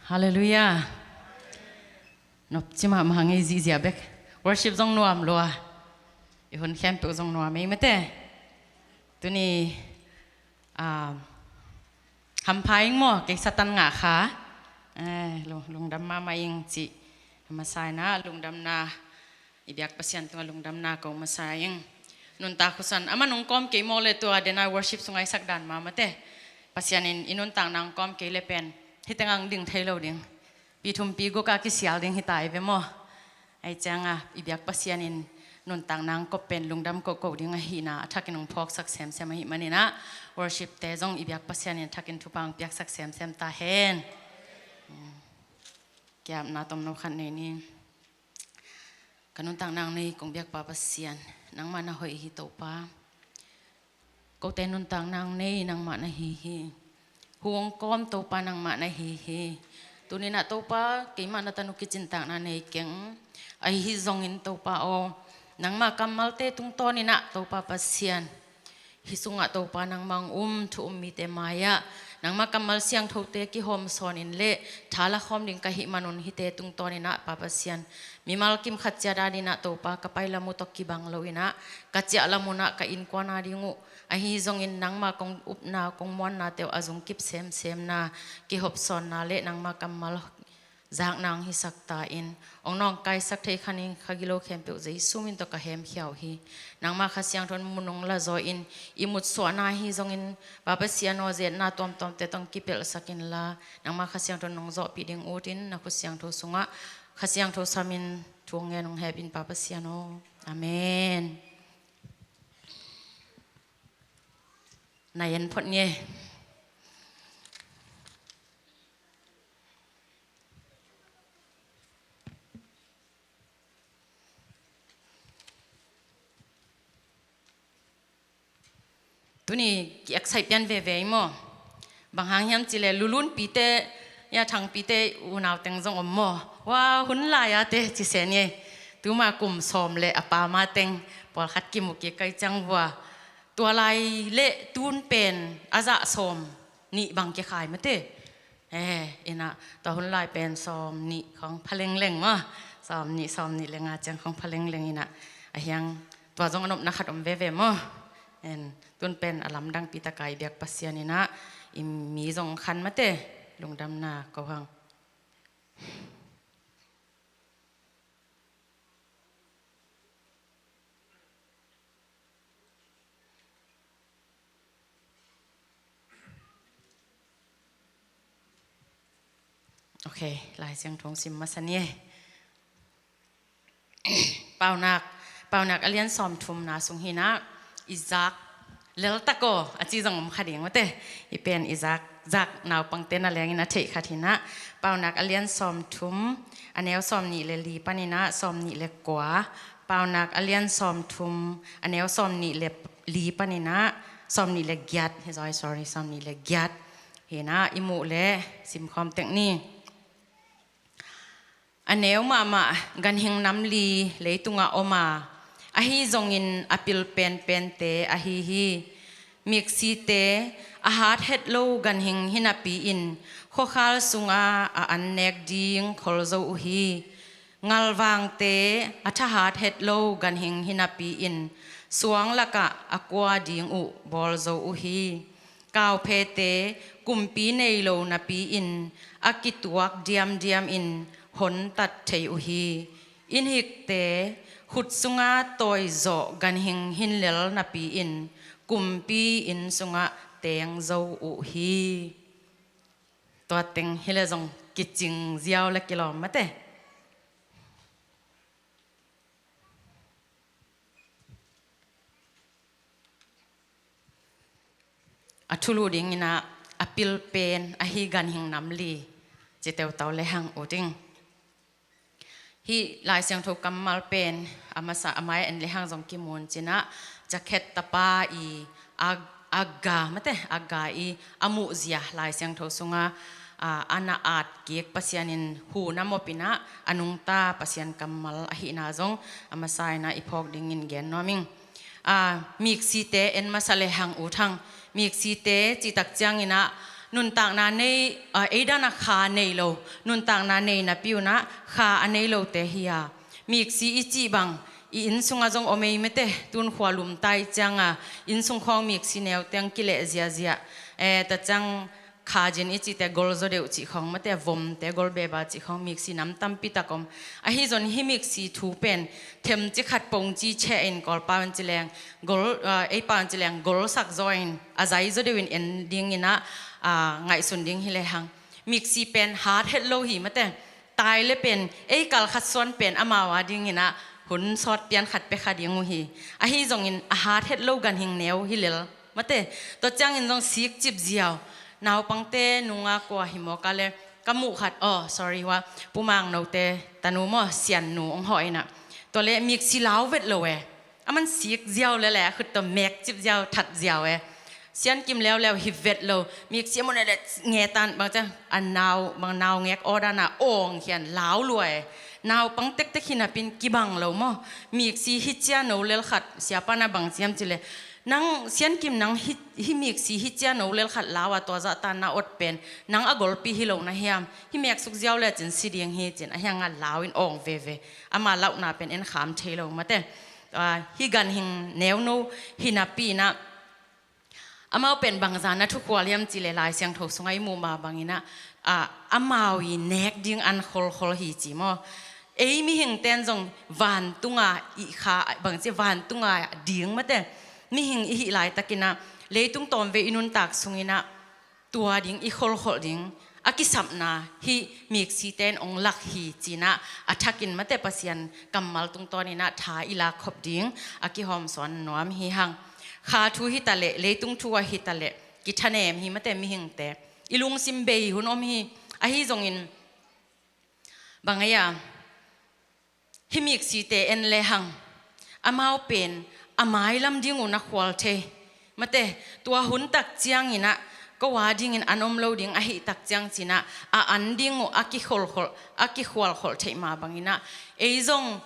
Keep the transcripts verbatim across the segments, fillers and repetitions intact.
Halleluiah. Nopci mahmah ngei zihziah bek. Worship zong nuam lua. I hun khempeuh zong nuam ei mate. Tuni, ah, hampha ing maw, kei Satan ngah kha. Eh, lung, lungdam mahmah ing cih. A masa in ah lungdamna, i biak Pasian tungah lungdamna ko masa ing. Nuntak husan, amah nung kawm kei maw le tua dena worship sungah i sak dan mahmah te. Pasian in i nuntakna hong kawm kei le pen hih tengah ding thei lo ding. Pi thum pi guk ah kisial ding hi ta i ve maw. Ahih ciangin i biak Pasian in nuntakna hong kawm pen lungdam kohkoh ding ahihna a thakin hong phawksak semsem ahih manin ah worship te zong i biak Pasian in a thakin thupha hong piaksak semsem ta hen. Kiapna tomno khat nei ni. Ka nuntakna hong nei kong biak Pa Pasian, nangmah na hoih hi Topa. Kote nuntakna hong nei nangmah na hi hi. Hu hong kawm Topa nangmah na hi hi. Tuni-in ah Topa keimah na tanu kicintakna nei keng. Ahi zongin Topa aw, nangmah kammalte tungtawnin ah Topa Pasian, hih sungah Topa nangmah hong um, thu um mite mai-ah nangmah kammal siangthote kihawm sawnin le tha lakhawm ding ka hih manun hihte tungtawnin ah Pa Pasian, mimal kim khat ciat adingin ah Topa ka pai lam uh tawh kibang loin ah ka ciah lam un ah ka innkuan ading uh, ahi zongin nangmah kong upna kong muanna teuh a zungkip semsemna, kihawmsawnna le nangmah kammal zakna hong hisak ta in, hong nawngkaisak thei kha ning, ka gilo khempeuh Jesu min tawh ka hemkhia uh hi. Nangmah Kha Siangtho in mun hong lazaw in, i mutsuahna ahi zongin Pa Pasian aw, ze-etna tuamtuamte tawh hong kipelhsak inla, nangmah Kha Siangtho in hong zawhpih ding utin, na khut siangtho sungah Kha Siangtho samin thu hong ngen hong hep in Pa Pasian aw. Amen. Na en phot ni e. Tuni ki-excite pian veve i maw. Bang hang hiam cih leh Lulun pite, ya Thang pite unau teng zong om maw. Wow, hun lai-a te ci se ni e. Tuma kum sawm le a pama teng pawlkhat kimu kik kai ciang vua. Tua lai le tun pen a zah sawm nih bang kikhai mate. Eh, ina, tua hun lai pen sawm nih khong pha lengleng maw. Sawm nih, sawm nih le nga ciang khong pha lengleng ina. A hiang tua zong a nopna khat om veve maw. En, tun pen a lamdangpi taka i biak Pasian ina, i mi zong khan mate, lungdamna ko hang. Ok, Lai Siangtho sim masa ni e. Paunak, Paunak a lian sawmthumna sung hi-in ah, i zak lel tak aw, a ci zong om kha ding mate. I pen i zak, zak naupangte na lengin a theih khat hi-in ah. Paunak a lian sawmthum, a neu sawmnih le li panin ah sawmnih le kua. Paunak a lian sawmthum, a neu sawmnih le li panin ah sawmnih le giat. Hi zaw, sorry, sawmnih le giat. Hi-in ah i muh leh simkhawm tek ni. A neu mahmah ganhing nam li leitungah om a, ahi zongin a pil penpente ahi hi. Miksite, a hat het lo ganhing hi napi-in khuakhal sungah a an nek ding khol zo uh hi. Ngalvangte, a thahat het lo ganhing hi napi-in suang lakah a kua ding uh bawl zo uh hi. Kauphete, kumpi nei lo napi-in a kituak diamdiamin hontat thei uh hi. Innhikte, khut sunga tawi zawh ganhing hi lel napi-in kumpi inn sungah teng zo uh hi. Tua teng hi leh zong kicing ziau le kilawm mate. A thulu dingin ah, a pil pen ahi ganhing nam li ci teuh tau lehang uh ding. Hih Lai Siangtho kammal pen a masa a mai-ah en lehang zong kimu in cin ah, Jakhat tapa i Ag-, Agga mate, Agga i a muhzia Lai Siangtho sungah, a, a na at kik Pasian in hu na mawpin ah a nungta Pasian kammal ahihna zong a masa in ah i phawk dingin gen nuam ing. A, miksite en masa lehang uh ding. Miksite cih tak ciangin ah, Nuntakna nei, aa, ei dan a kha nei lo, nuntakna nei napi un ah kha a nei lote hi a. Miksi i cih bang i inn sungah zong om ei mate, tun khua lum tai ciang a inn sung khawng miksi neu teng kileh ziazia. Eh, ta ciang kha zin i cihte gol zaw deuh cih khawng mate, vomte gol beba cih khawng miksi nam tampi tak om. Ahi zong hih miksi thu pen themci khat pongci cheh in Kawlpau in ci leng gol, aa, ei pau in ci leng gol sak zaw in a zai zaw deuh in en ding in ah, aa, ngaihsun ding hi lehang. Miksi pen hat het lo hi mate. Tai le pen ei kal khat suan pen amau a ding in ah hun sawt pian khat pia kha ding uh hi. Ahi zongin a hat het lo ganhing neu hi lel mate. Tua ciangin zong sik cip ziau. Naupangte nunga kua hi mawk a le ka muh khat, oh, sorry, hua Pu Mang Note tanu maw, Sian nu hong hawh in ah. Tua le miksi lau vet lo e. A man sik ziau le le a khut tawh mek cip ziau, that ziau e. Sian Kim leuleu hi vet lo. Miksi a mun e le nge tan bang ciang a nau, bang nau ngek aw dan a awng khian lau lua e. Naupang tektek hi napi in kibang lo maw. Miksi hi cia no lel khat, siapa na bang ciam ci le. Nang Sian Kim nang hi, hi miksi hi cia no lel khat lau a tua zah tan na ot pen. Nang a golpi hi lo na hiam. Hi mek suk ziau le cin si ding hi cin. A hiang a lau in awng veve. Ama lauhna pen en kham thei lo mate. Aa, hi ganhing neu no hi napi in ah. Amau pen bangza na thukhual hiam ci le Lai Siangtho sungah i muh mah bang in ah, aa, amau i nek ding an kholkhol hi ci maw. Ei mihing ten zong vantunga i kha, bang ci vantunga ding mate. Mihing i hih laitak in ah, leitung tawmvei i nuntak sung in ah, tua ding i kholkholh ding, a kisapna hih miksi ten ong lak hi ci in ah, a thakin mate Pasian kammal tungtawn in ah tha i lak khop ding, a kihawmsuan nuam hi hang. Kha thu hi ta le, leitung thu a hi ta le, kithanem hi mate mihingte. I lungsim bei hun om hi, ahi zongin bang ei a, hi miksite en lehang. Amau pen, a mailam ding uh na khual thei. Mate, tua hun tak ciang in ah, ko a dingin an om lo ding, ahi tak ciang ci in ah, a an ding uh, a kikholkholh, a kikhualkholh theih mah bang in ah. Ei zong,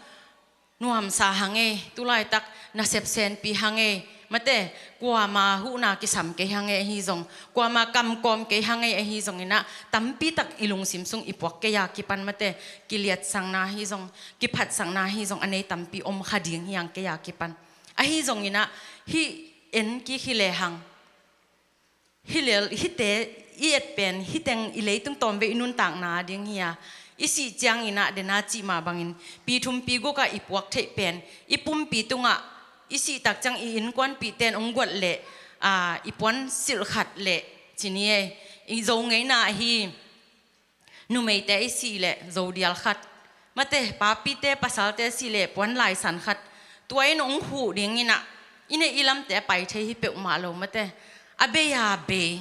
nuamsa hang ei, tulaitak nasep senpi hang ei, mate, kuama huhna kisam kei hang ei ahi zong, kuama kamkawm kei hang ei ahi zong in ah, tampi tak i lungsim sung i puak kei a kipan mate, kiliatsakna hi zong, kiphatsakna hi zong, a nei tampi om kha ding hi hang kei a kipan. Ahi zong in ah, hih en kik hi lehang. Hi lel, hihte i et pen, hih teng i leitung tawmvei i nuntakna ding hi a. I sih ciang in ah, dena cih mah bangin, pi thum pi guk ah i puak theih pen, i pumpi tungah, i sih tak ciang i innkuanpihte in ong guat leh, aa, i puan silh khat leh, ci ni ei, i Zo ngeina ahi. Numeite i sih leh Zo dial khat. Mate, papite, pasalte sih leh puan laisan khat. Tua in ong huh ding in ah, i neih i lamte a pai thei hi peuhmah lo mate. A bei a bei.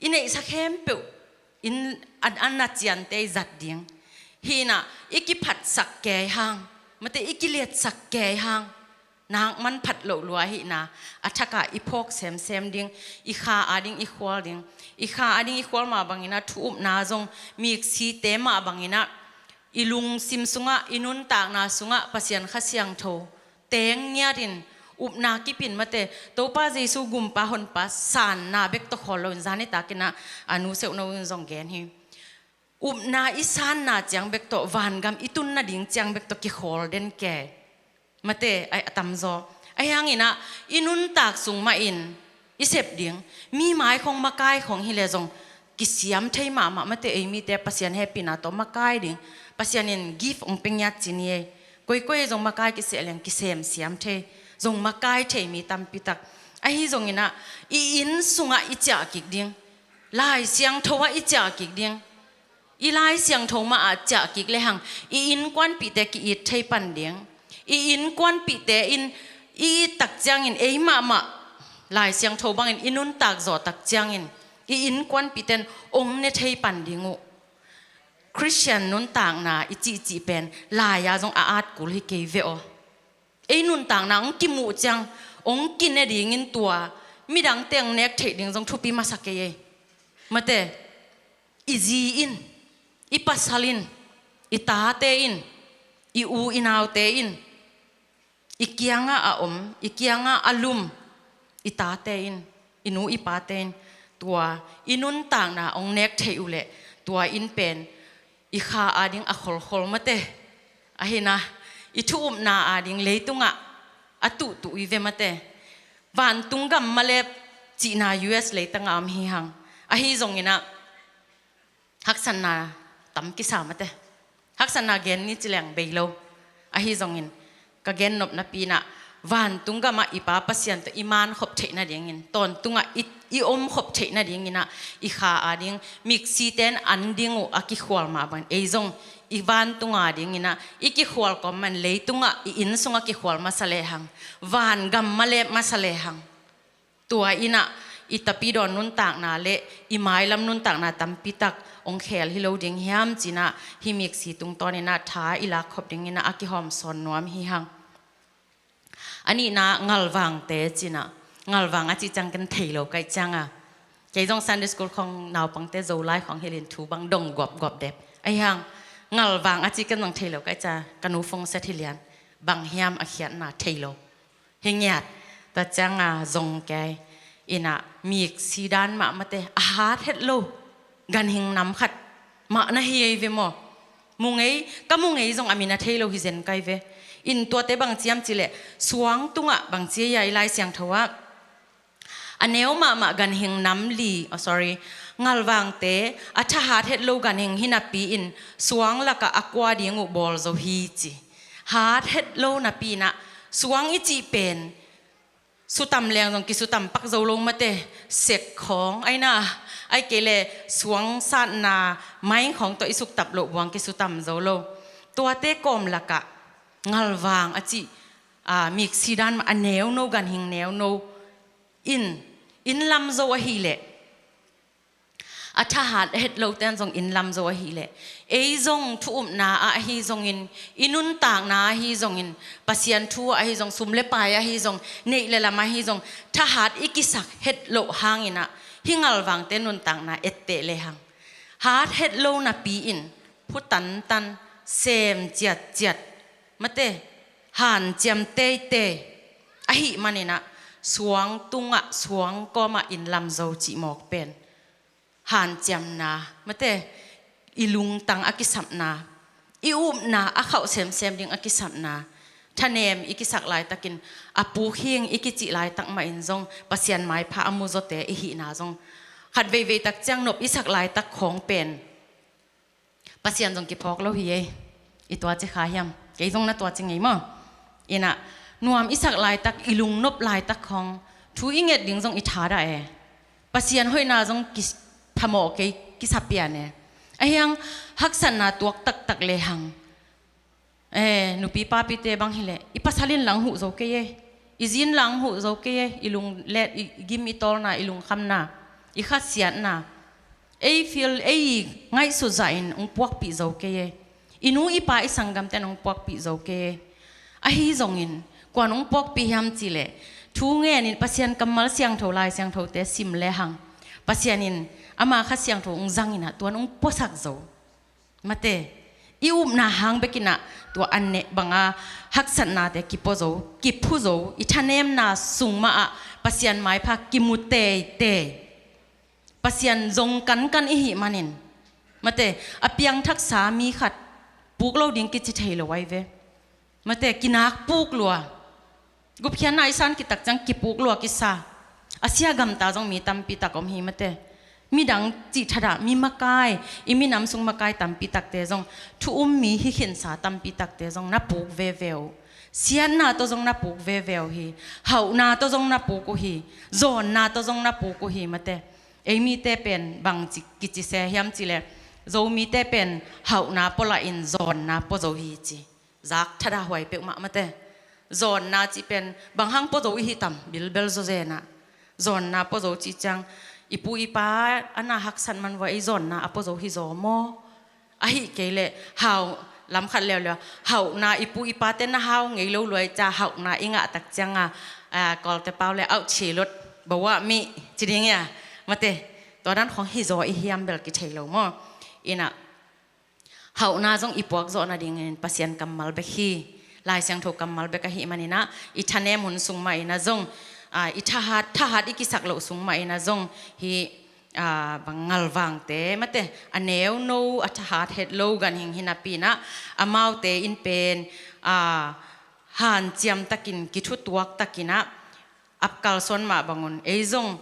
I neihsa khempeuh in a, a na ciante i zat ding. Hi in ah, i kiphatsak kei hang. Mate, i kiliatsak kei hang. Nak man phat loh lua hi in ah, a thakah i phawk semsem ding, i kha a ding, i khual ding. I kha a ding, i khual mah bang in ah, thu upna zong, miksite mah bang in ah, i lungsim sungah, i nuntakna sungah, Pasian Kha Siangtho teng ngiat in, upna kip in mate, Topa Jesu gumpa honpa sanna bek tawh khawl lo in, zan nitak in ah, a nu Seuhno in zong gen hi. Upna i sanna ciang bek tawh, vangam i tun nading ciang bek tawh kikhawl den kei. Mate, a, a tamzaw. Ahi hang in ah, i nuntak sung mah in, i sep ding. Mi mai khong makai khong hi leh zong, kisiam thei mahmah mate, ei mite Pasian hehpihna tawh makai ding. Pasian in gift ong pia ngiat ci ni ei. Koikoi zong makai kiseh leng kisem siam thei. Zong makai thei mi tampi tak. Ahi zong in ah, i inn sungah i ciah kik ding. Lai Siangtho ah i ciah kik ding. I Lai Siangtho mah ah ciah kik lehang, i innkuanpihte ki-it thei pan ding. I innkuanpihte in i it tak ciangin, ei mahmah Lai Siangtho bangin i nuntak zawh tak ciangin, i innkuanpihte in ong ne thei pan ding uh. Khristian nuntakna i cihcih pen, lai-a zong a at kul hi kei ve aw. Ei nuntakna ong kimuh ciang, ong kine dingin tua, midangte ong nek theih ding zong thupi masa kei ei. Mate, i zi in, i pasal in, i tate in, i u i naute in, i kiangah a om, i kiangah a lum, i tate in, i nu i pate in, tua i nuntakna hong nek theih uh leh tua in pen i kha ading a kholkhol mate, ahi na, i thu upna ading leitungah a tuhtuh i ve mate. Vantung gam malep cihna U S leitangah om hi hang. Ahi zongin ah haksatna tam kisa mate. Haksatna gen ni ci leng bei lo. Ahi zongin ka gen nopna pi in ah vantung gamah i Pa Pasian tawh i man khop theih nadingin, tawntungah i, i om khop theih nadingin ah i kha ading miksite in an ding uh a kikhual mah bangin ei zong i vantung adingin ah i kikhual kawm mah in leitungah i inn sungah kikhual masa lehang, van gam malep masa lehang, tua in ah i tapidawn nuntakna le i mailam nuntakna tampitak hong khel hi lo ding hiam ci in ah hih miksi tungtawnin ah tha i lak khop dingin ah a kihawm sawn nuam hi hang. A nihna, ngalvangte ci in ah, ngalvang a cih ciang ken thei lo ka hih ciangah, kei zong Sunday school khawng naupangte Zolai khawng hilhin thu bang dong guapguap dep. Ahi hang ngalvang a cih ken zong thei lo ka hih ciangah ka nu Fongset hi lian, bang hiam a khiatna thei lo. Hi ngiat, tua ciangah zong kei in ah miksi dan mah mate, a hat het lo ganhing nam khat mah na hi ei ve maw. Mu ngei, ka mu ngei zong a min a thei lo hi zen kai ve. In tuate bang ci hiam cih leh suang tungah bang ci hiam i Lai Siangtho ah, a neu mahmah ganhing nam li, oh, sorry, ngalvangte a thahat het lo ganhing hi napi in suang lakah a kua ding uh bawl zo hi ci. Hat het lo napi in ah suang i cih pen sutam leng zong kisutam pak zo lo mate, sek khawng ahi na, ahih kei leh suang satna mai khawng tawh i suktap loh buang kisutam zo lo. Tuate kawm lakah ngalvang a cih, a, miksi dan mah a neuno, ganhing neuno in, inn lam zo ahih leh, a thahat het lote in zong inn lam zo ahih leh, ei zong thu upna ah ahi zongin, i nuntakna ahi zongin, Pasian thu ah ahi zong, sum le pai ahi zong, neih le lam ahi zong, thahat i kisak het loh hangin ah hih ngalvangte nuntakna etteh lehang, hat het lo napi in phu tantan, sem ciatciat mate, hanciam teitei ahih manin ah suang tungah, suang kawmah inn lam zo cih mawk pen hanciamna mate, i lungtang a kisapna, i upna a khauh semsem ding a kisapna, thanem i kisak laitakin, a puk hing i kicih laitak mah in zong Pasian maipha a mu zawte i hihna zong, khat veivei tak ciang nop i sak laitak khawng pen Pasian zong kiphawk lo hi ei. I tuaci kha hiam? Kei zong na tuaci ngei maw. In ah nuam i sak laitak, i lungnop laitak khawng thu i nget ding zong i thadah e. Pasian hoihna zong ki, phamawh kei kisa pian e. Ahi hang haksatna tuak taktak lehang, e, nupi papite bang hi leh i pasal in lang huh zo kei e. I zi in lang huh zo kei e. I lunglet, i gim, i tawlna, i lungkhamna, i khasiatna, ei feel, ei ngaihsut zahin hong puakpih zo kei e. I nu i pa, i sanggamte in hong puakpih zo kei e. Ahi zongin kuan hong puakpih hiam cih leh, thu ngenin Pasian kammal siangtho, Lai Siangthote sim lehang, Pasian in ama Kha Siangtho hong zangin ah tuan hong puasak zo. Mate, i upna hang bekin ah tua a neh banga haksatnate kipua zo, kiphu zo, i thanemna sung mah ah Pasian maipha kimu teitei. Pasian zong kankan i hih manin, mate, a piangthaksa mi khat puk lo ding kici thei lo ahi ve. Mate, kinak puk lua. Gupkhiatna i san khit tak ciang kipuk lua kisa. A sia gamta zong mi tampi tak om hi, mate. Midang cih thadah, mi makai, i minam sung makai tampi takte zong, thu um mi hi khinsa tampi takte zong na puk veve uh. Siatna tawh zong na puk veve uh hi. Hauhna tawh zong na puk uh hi. Zawnna tawh zong na puk uh hi, mate. Ei mite pen bang ci, kici se hiam cih leh, Zomite pen hauhna pua lahin zawnna pua zo hi ci. Zak thadah huai peuhmah, mate. Zawnna cih pen bang hang pua zo i hi tam, bilbel zawzen ah. Zawnna pua zo cih ciang, i pu i pa a na haksat man vua i zawnna a pua zo hi zaw maw? Ahih kei leh hau, lam khat leuleu, hauhna, i pu i pate na hau ngei lo lua i ca hauhna i ngah tak cianga, a, Kawlte pau le auh chi lut, bawa mi ci ding ia, mate. Tua dan khawng hi zaw i hiam bel kithei lo maw? In ah hauhna zong i puak zawh nadingin Pasian kammal bek hi. Lai Siangtho kammal bek ahih manin ah, i thanem hun sung mah in ah zong, a, i thahat, thahat i kisak loh sung mah in ah zong, hih aa, bang ngalvangte, mate, a neuno, a thahat het lo ganhing hi napi inah, amaute in pen, aa, hanciam takin, kithutuak takinah, a kalsuan mah bangun, ei zong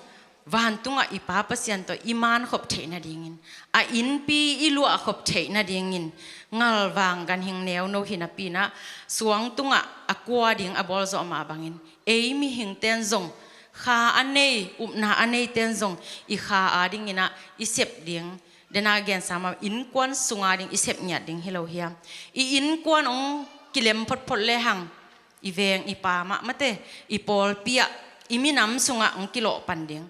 vantungah i Pa Pasian tawh i mankhop theih nadingin, a innpi i luahkhop theih nadingin, ngalvang ganhing neuno hi napi inah, suang tungah a kua ding a bawlzawh mah bangin, ei mihingten zong, kha a nei, upna a neiten zong, i kha adinginah i sep ding, dena gensa mah, innkuan sunga ding i sep ngiat ding hi lo hiam? I innkuan hong kilem photphot lehang, i veng i pa mah, mate, i pawlpi ah, i minam sungah hong kilawh pan ding.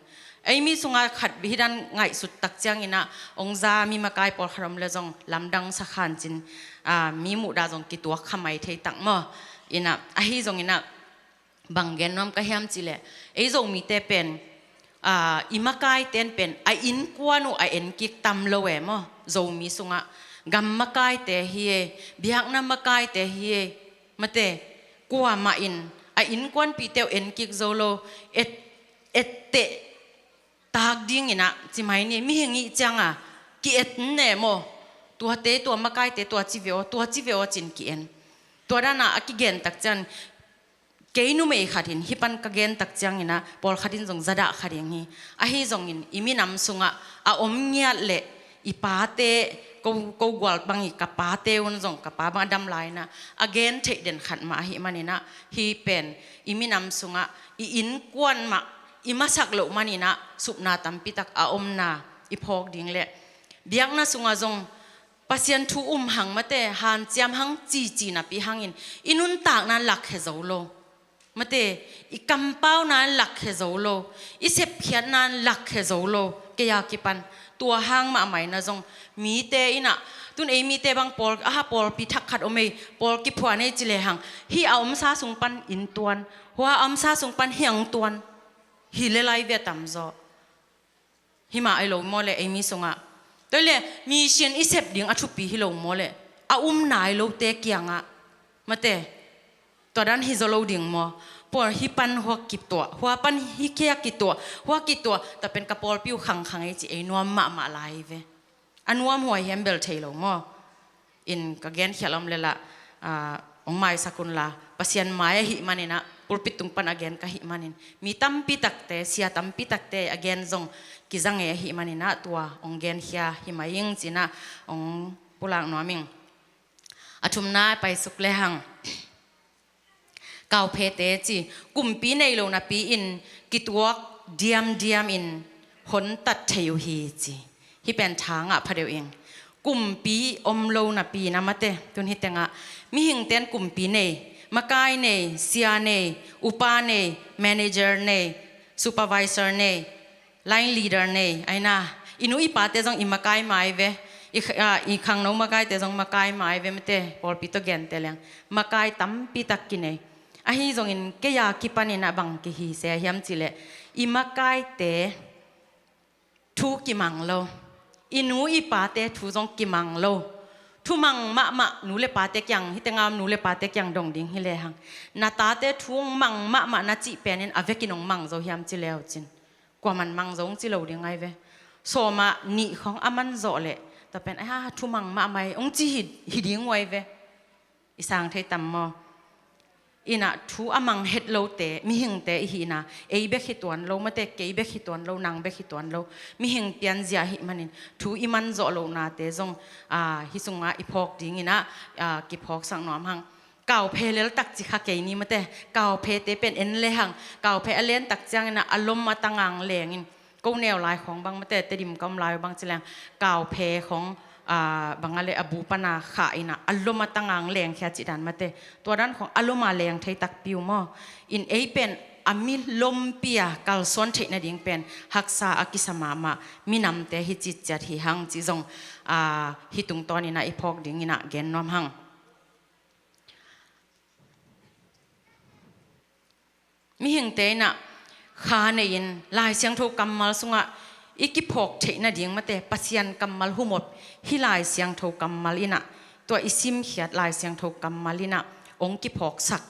Ei mi sungah khat hih dan ngaihsut tak cianginah, hong za mi makai pawlkhat om le zong lamdang sakhan cin, aa, mi muhdah zong kituak kha mai thei tak maw? Inah, ahi zonginah, bang gen nuam ka hiam cihleh, ei Zomite pen, aa, i makaiten pen a innkuan uh a enkik tam lo e maw? Zomi sungah gam makaite hi e, biakna makaite hi e, mate, kuamah in a innkuanpihte uh enkik zo lo, et, etteh tak dinginah, ci mai ni, mihing ih cianga ki-et ne maw? Tuate, tua makaite, tua ci ve aw, tua ci ve aw, cin ki-en. Tua dana a kigen tak ciang, kei numei khat in hih pan ka gen tak cianginah, pawlkhat in zong zadah kha ding hi. Ahi zongin, i minam sungah a om ngiat leh, i pate, ko, ko gual bang i ka pate un zong, ka pa bang a dam lai inah, a gen theih den khat mah ahih maninah, hih pen i minam sungah, i innkuan mah, i masak loh maninah, supna tampitak a omna i phawk ding leh, biakna sungah zong Pasian thu um hang, mate, hanciam hang, cici napi hangin i nuntakna lakkhia zo lo. Mate, i kampauna lakkhia zo lo, i sepkhiatna lakkhia zo lo, kei a kipan. Tua hang mahmah inah zong, mite inah, tun ei mite bang pawl, aha, pawlpi thak khat om ei, pawl kiphuan ei ci lehang, hih a omsa sung pan inn tuan, hua a omsa sung pan hiang tuan, hi le lai ve tamzaw. Himah ai lo maw leh, ei mi sungah. Tua leh, mission i sep ding a thupi hi lo maw leh, a um nai lote kiangah. Mate, tua dan hi zaw lo ding maw? Pua hih pan hua kituah, hua pan hih kia kituah, hua kituah, tua pen ka pawlpi uh khangkhang ei ci ei nuam mahmah lai ve. A nuam huai hiam bel thei lo maw? In ka genkhial om leh lah, aa, hong maisak un la, Pasian mai ahih maninah, pulpit tung pan a gen ka hih manin, mi tampi takte, sia tampi takte a gen zong kiza ngei ahih maninah, tua hong genkhia hi mai ing cinah, hong pulak nuam ing. A thumna paisuk lehang, Kauphete ci, kumpi nei lo napi-in kituak diamdiam in hontat thei uh hi ci. Hih pen tha ngah phadeuh ing. Kumpi om lo napi-in a, mate, tun hih tengah mihingten kumpi nei, makai nei, sia nei, upa nei, manager nei, supervisor nei, line leader nei, aina, i nu i pate zong i makai mai ve, i kh-, ah, i khangno makaite zong makai mai ve, mate, pawlpi tawh gente leng makai tampi tak kinei. Ahi zongin kei a kipanin a bang kihi se hiam cihleh, i makaite thu kimang lo, i nu i pate thu zong kimang lo. Thu mang mahmah nu le pate kiang, hih tengah om nu le pate kiang dong ding hi lehang, na tate thu mang mahmah na cih penin a vekin hong mang zo hiam ci leu cin. Kuaman mang zo hong ci lo ding ai ve. Sawma nih khawng a man zawh leh, tua pen, "Ai ha, thu mang mahmah hi," hong ci hi, hi ding uh ai ve. I sang thei tam maw? Inah thu a mang het lote, mihingte i hihna, ei bek hi tuan lo, mate, kei bek hi tuan lo, nang bek hi tuan lo. Mihing pianzia ahih manin, thu i man zawh lohnate zong, aa, hih sungah i phawk dinginah, aa, kiphawksak nuam hang. Kauphe lel tak ci kha kei ni, mate. Kauphete pen en lehang, kauphe a len tak ciangin a lom a tangang lengin, ko neu lai khawng bang, mate, Tedim ka om lai uh bang ci leng, kauphe khawng, aa, bang a le a bu pana khah in a lom a tangang leng khia cih dan, mate. Tua dan khawng a lom a leng thei takpi uh maw? In ei pen a mi lompi a kalsuan theih nading pen haksa a kisa mahmah minamte hi citciat hi hang cih zong, aa, hih tungtawnin a i phawk dingin a gen nuam hang. Mihingte inah kha nei-in Lai Siangtho kammal sungah i kiphawk theih nading, mate, Pasian kammal humop, hih Lai Siangtho kammal inah tua i simkhiat Lai Siangtho kammal inah hong kiphawksak.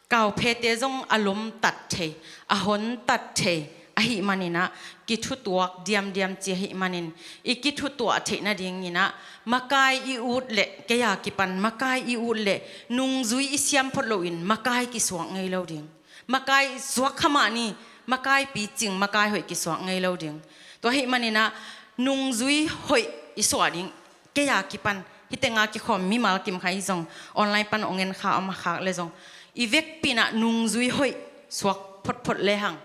Kauphete zong a lomtat thei, a hontat thei, Ahih maninah kithutuak diamdiam ci ahih manin i kithutuah theih nadinginah makai i ut leh, kei a kipan makai i ut leh nungzui i siam phot loin makai kisuak ngei lo ding. Makai suak kha mah ni, makai picing, makai hoih kisuak ngei lo ding. Tua ahih maninah nungzui hoih i suah ding. Kei a kipan hitenga kikhawm mimal kim kha i zong, online pan ong en kha om a khak le zong, i vekpinah nungzui hoih suak photphot lehang,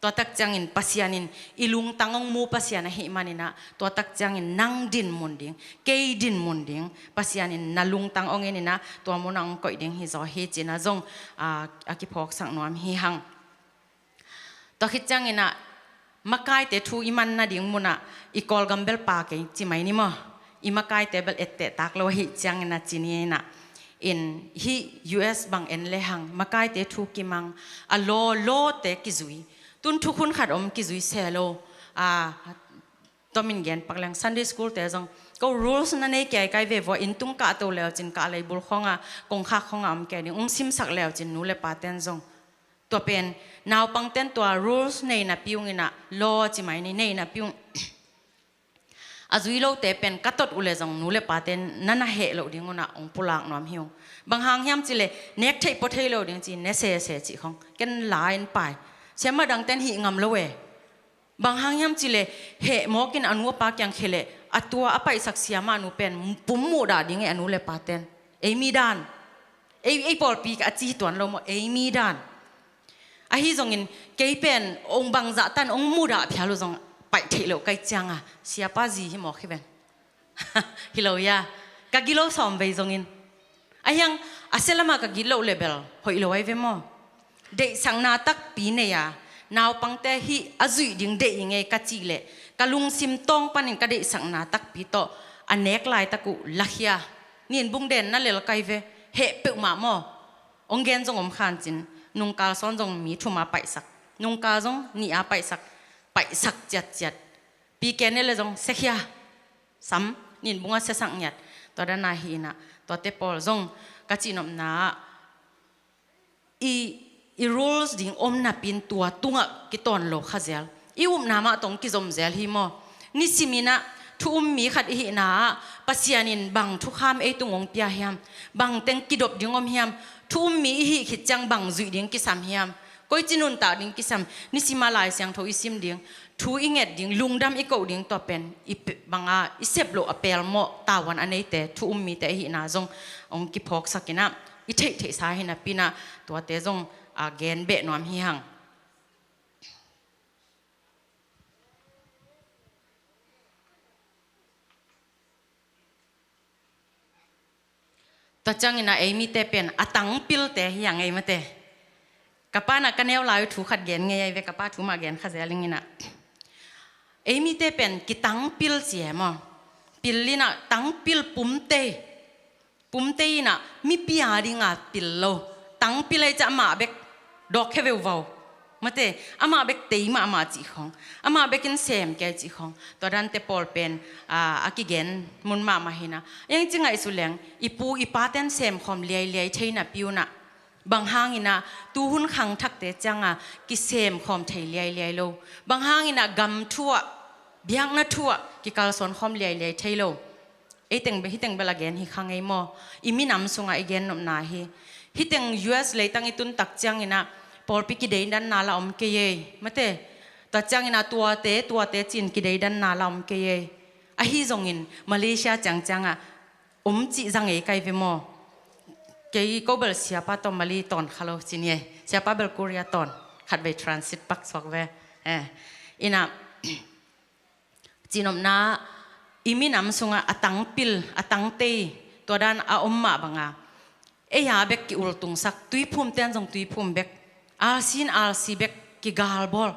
tua tak ciangin Pasian in i lungtang ong mu Pasian ahih maninah tua tak ciangin nang dinmun ding, kei dinmun ding, Pasian in na lungtang ong eninah tua munah ong koih ding hi zaw hi cinah zong a, a kiphawksak nuam hi hang. Tua khit cianginah makaite thu i man nading munah i Kawlgam bel pa kei ci mai ni maw? I makaite bel etteh tak lo ahih cianginah ci ni inah, in hih U S bang en lehang makaite thu kimang, a law lawte kizui. Tun thukhun khat om kizui se lo. A, tomin gen pak leng Sunday school te zong, ko rules na nei kiai kai ve vua, inn tung kah to leu cin kah lei bul khonga, kongkhak khonga om kei ding, ung simsak leu cin nu le paten zong. Tua pen naupangten tua rules nei napi unginah, law ci mai ni, nei napi ung. A zui lote pen ka tot uh le zong nu le paten na na heh loh ding unah ong pulak nuam hi ung. Bang hang hiam cileh nek theih pua thei lo ding ci ne sese cih khong ken la in pai. Siamah dangten hih ngam lo e. Bang hang hiam cileh heh mawkin a nu a pa kiang khia leh a tua a paihsak siamah nu pen pum muh dah ding e a nu le paten. Ei mi dan. Ei, ei pawlpi ka a ci hi tuan lo maw, ei mi dan. Ahi zongin kei pen ong bangzah tan ong mudah phial uh zong paih theih loh kai cianga siapa zi hi mawk hi ven. Hi lo ia, ka gilo sawm vei zongin. A hiang a sia lamah ka gilo le bel hoih lo ai ve maw? Deihsakna takpi nei a, naupangte hih a zuih ding deih i ngei ka cih leh ka lungsim tawng panin ka deihsakna takpi tawh a nek laitak uh lakhia. Nin bung den na lel kai ve, heh peuhmah maw? Ong gen zong om khan cin, nungkal sawn zong mi thum a paihsak, nungkal zong nih a paihsak, paihsak ciatciat. Pi ken ne le zong sekhia, sam, nin bunga sesak ngiat. Tua dana hi inah, tuate pawl zong ka cihnopna ah i, i rules ding om napin tua tungah kitawn lo kha zel. I upna mah tong kizom zel hi maw? Nisiminah thu um mi khat i hihna ah Pasian in bang thukham ei tung ong pia hiam? Bang teng kidop ding om hiam? Thu um mi i hih khit ciang bang zuih ding kisam hiam? Koici nuntak ding kisam? Nisima Lai Siangtho i sim ding, thu i nget ding, lungdam i koh ding, tua pen i pe-, banga i sep loh a pelmawh tavuan a neite, thu um mite i hihna zong ong kiphawksak inah, i theihtheihsa hi napinah tuate zong a gen beh nuam hi hang. Tua ciangin a ei mite pen a tangpilte hi a ngei mate. Ka pa na ka neu lai uh thu khat gen ngei ai ve, ka pa thu mah gen kha zel ing inah. Ei mite pen kitangpil ci e maw? Pil inah tangpil pumtei. Pumtei inah mipi a dinga pil lo. Tangpil ai ca amah bek dawk khe veuvaw. Mate, amah bek tei mahmah cih khawng, amah bekin sem kei cih khawng. Tua dante pawl pen a, a kigen mun mahmah hi inah. Eng ci ngaihsut leng i pu i paten sem khawm liailiai thei napi unah, bang hang inah tuhun khangthakte cianga kisem khawm thei liailiai lo? Bang hang inah gam thu ah, biakna thu ah kikalsawn khawm liailiai thei lo? Ei teng be, hi teng bel a gen hi kha ngei maw? I minam sungah i gen nopna hi. Hi teng U S leitang i tun tak ciang inah pawlpi kideidanna la om kei ei. Mate, tua ciang inah tuate, tuate cin kideidanna la om kei ei. Ahi zongin Malaysia ciangciangah om cih za ngei kai ve maw? Kei ko bel siapa tawh Malay tawn kha lo ci ni ei. Siapa bel Korea tawn, khatvei transit pak suak ve. Eh, inah, cihnopna, i minam sungah a tangpil, a tangtei, tua dan a om mah banga ei a bek ki-ultungsak, tuiphum ten zong tuiphum bek, alsin alsi bek kigalbawl.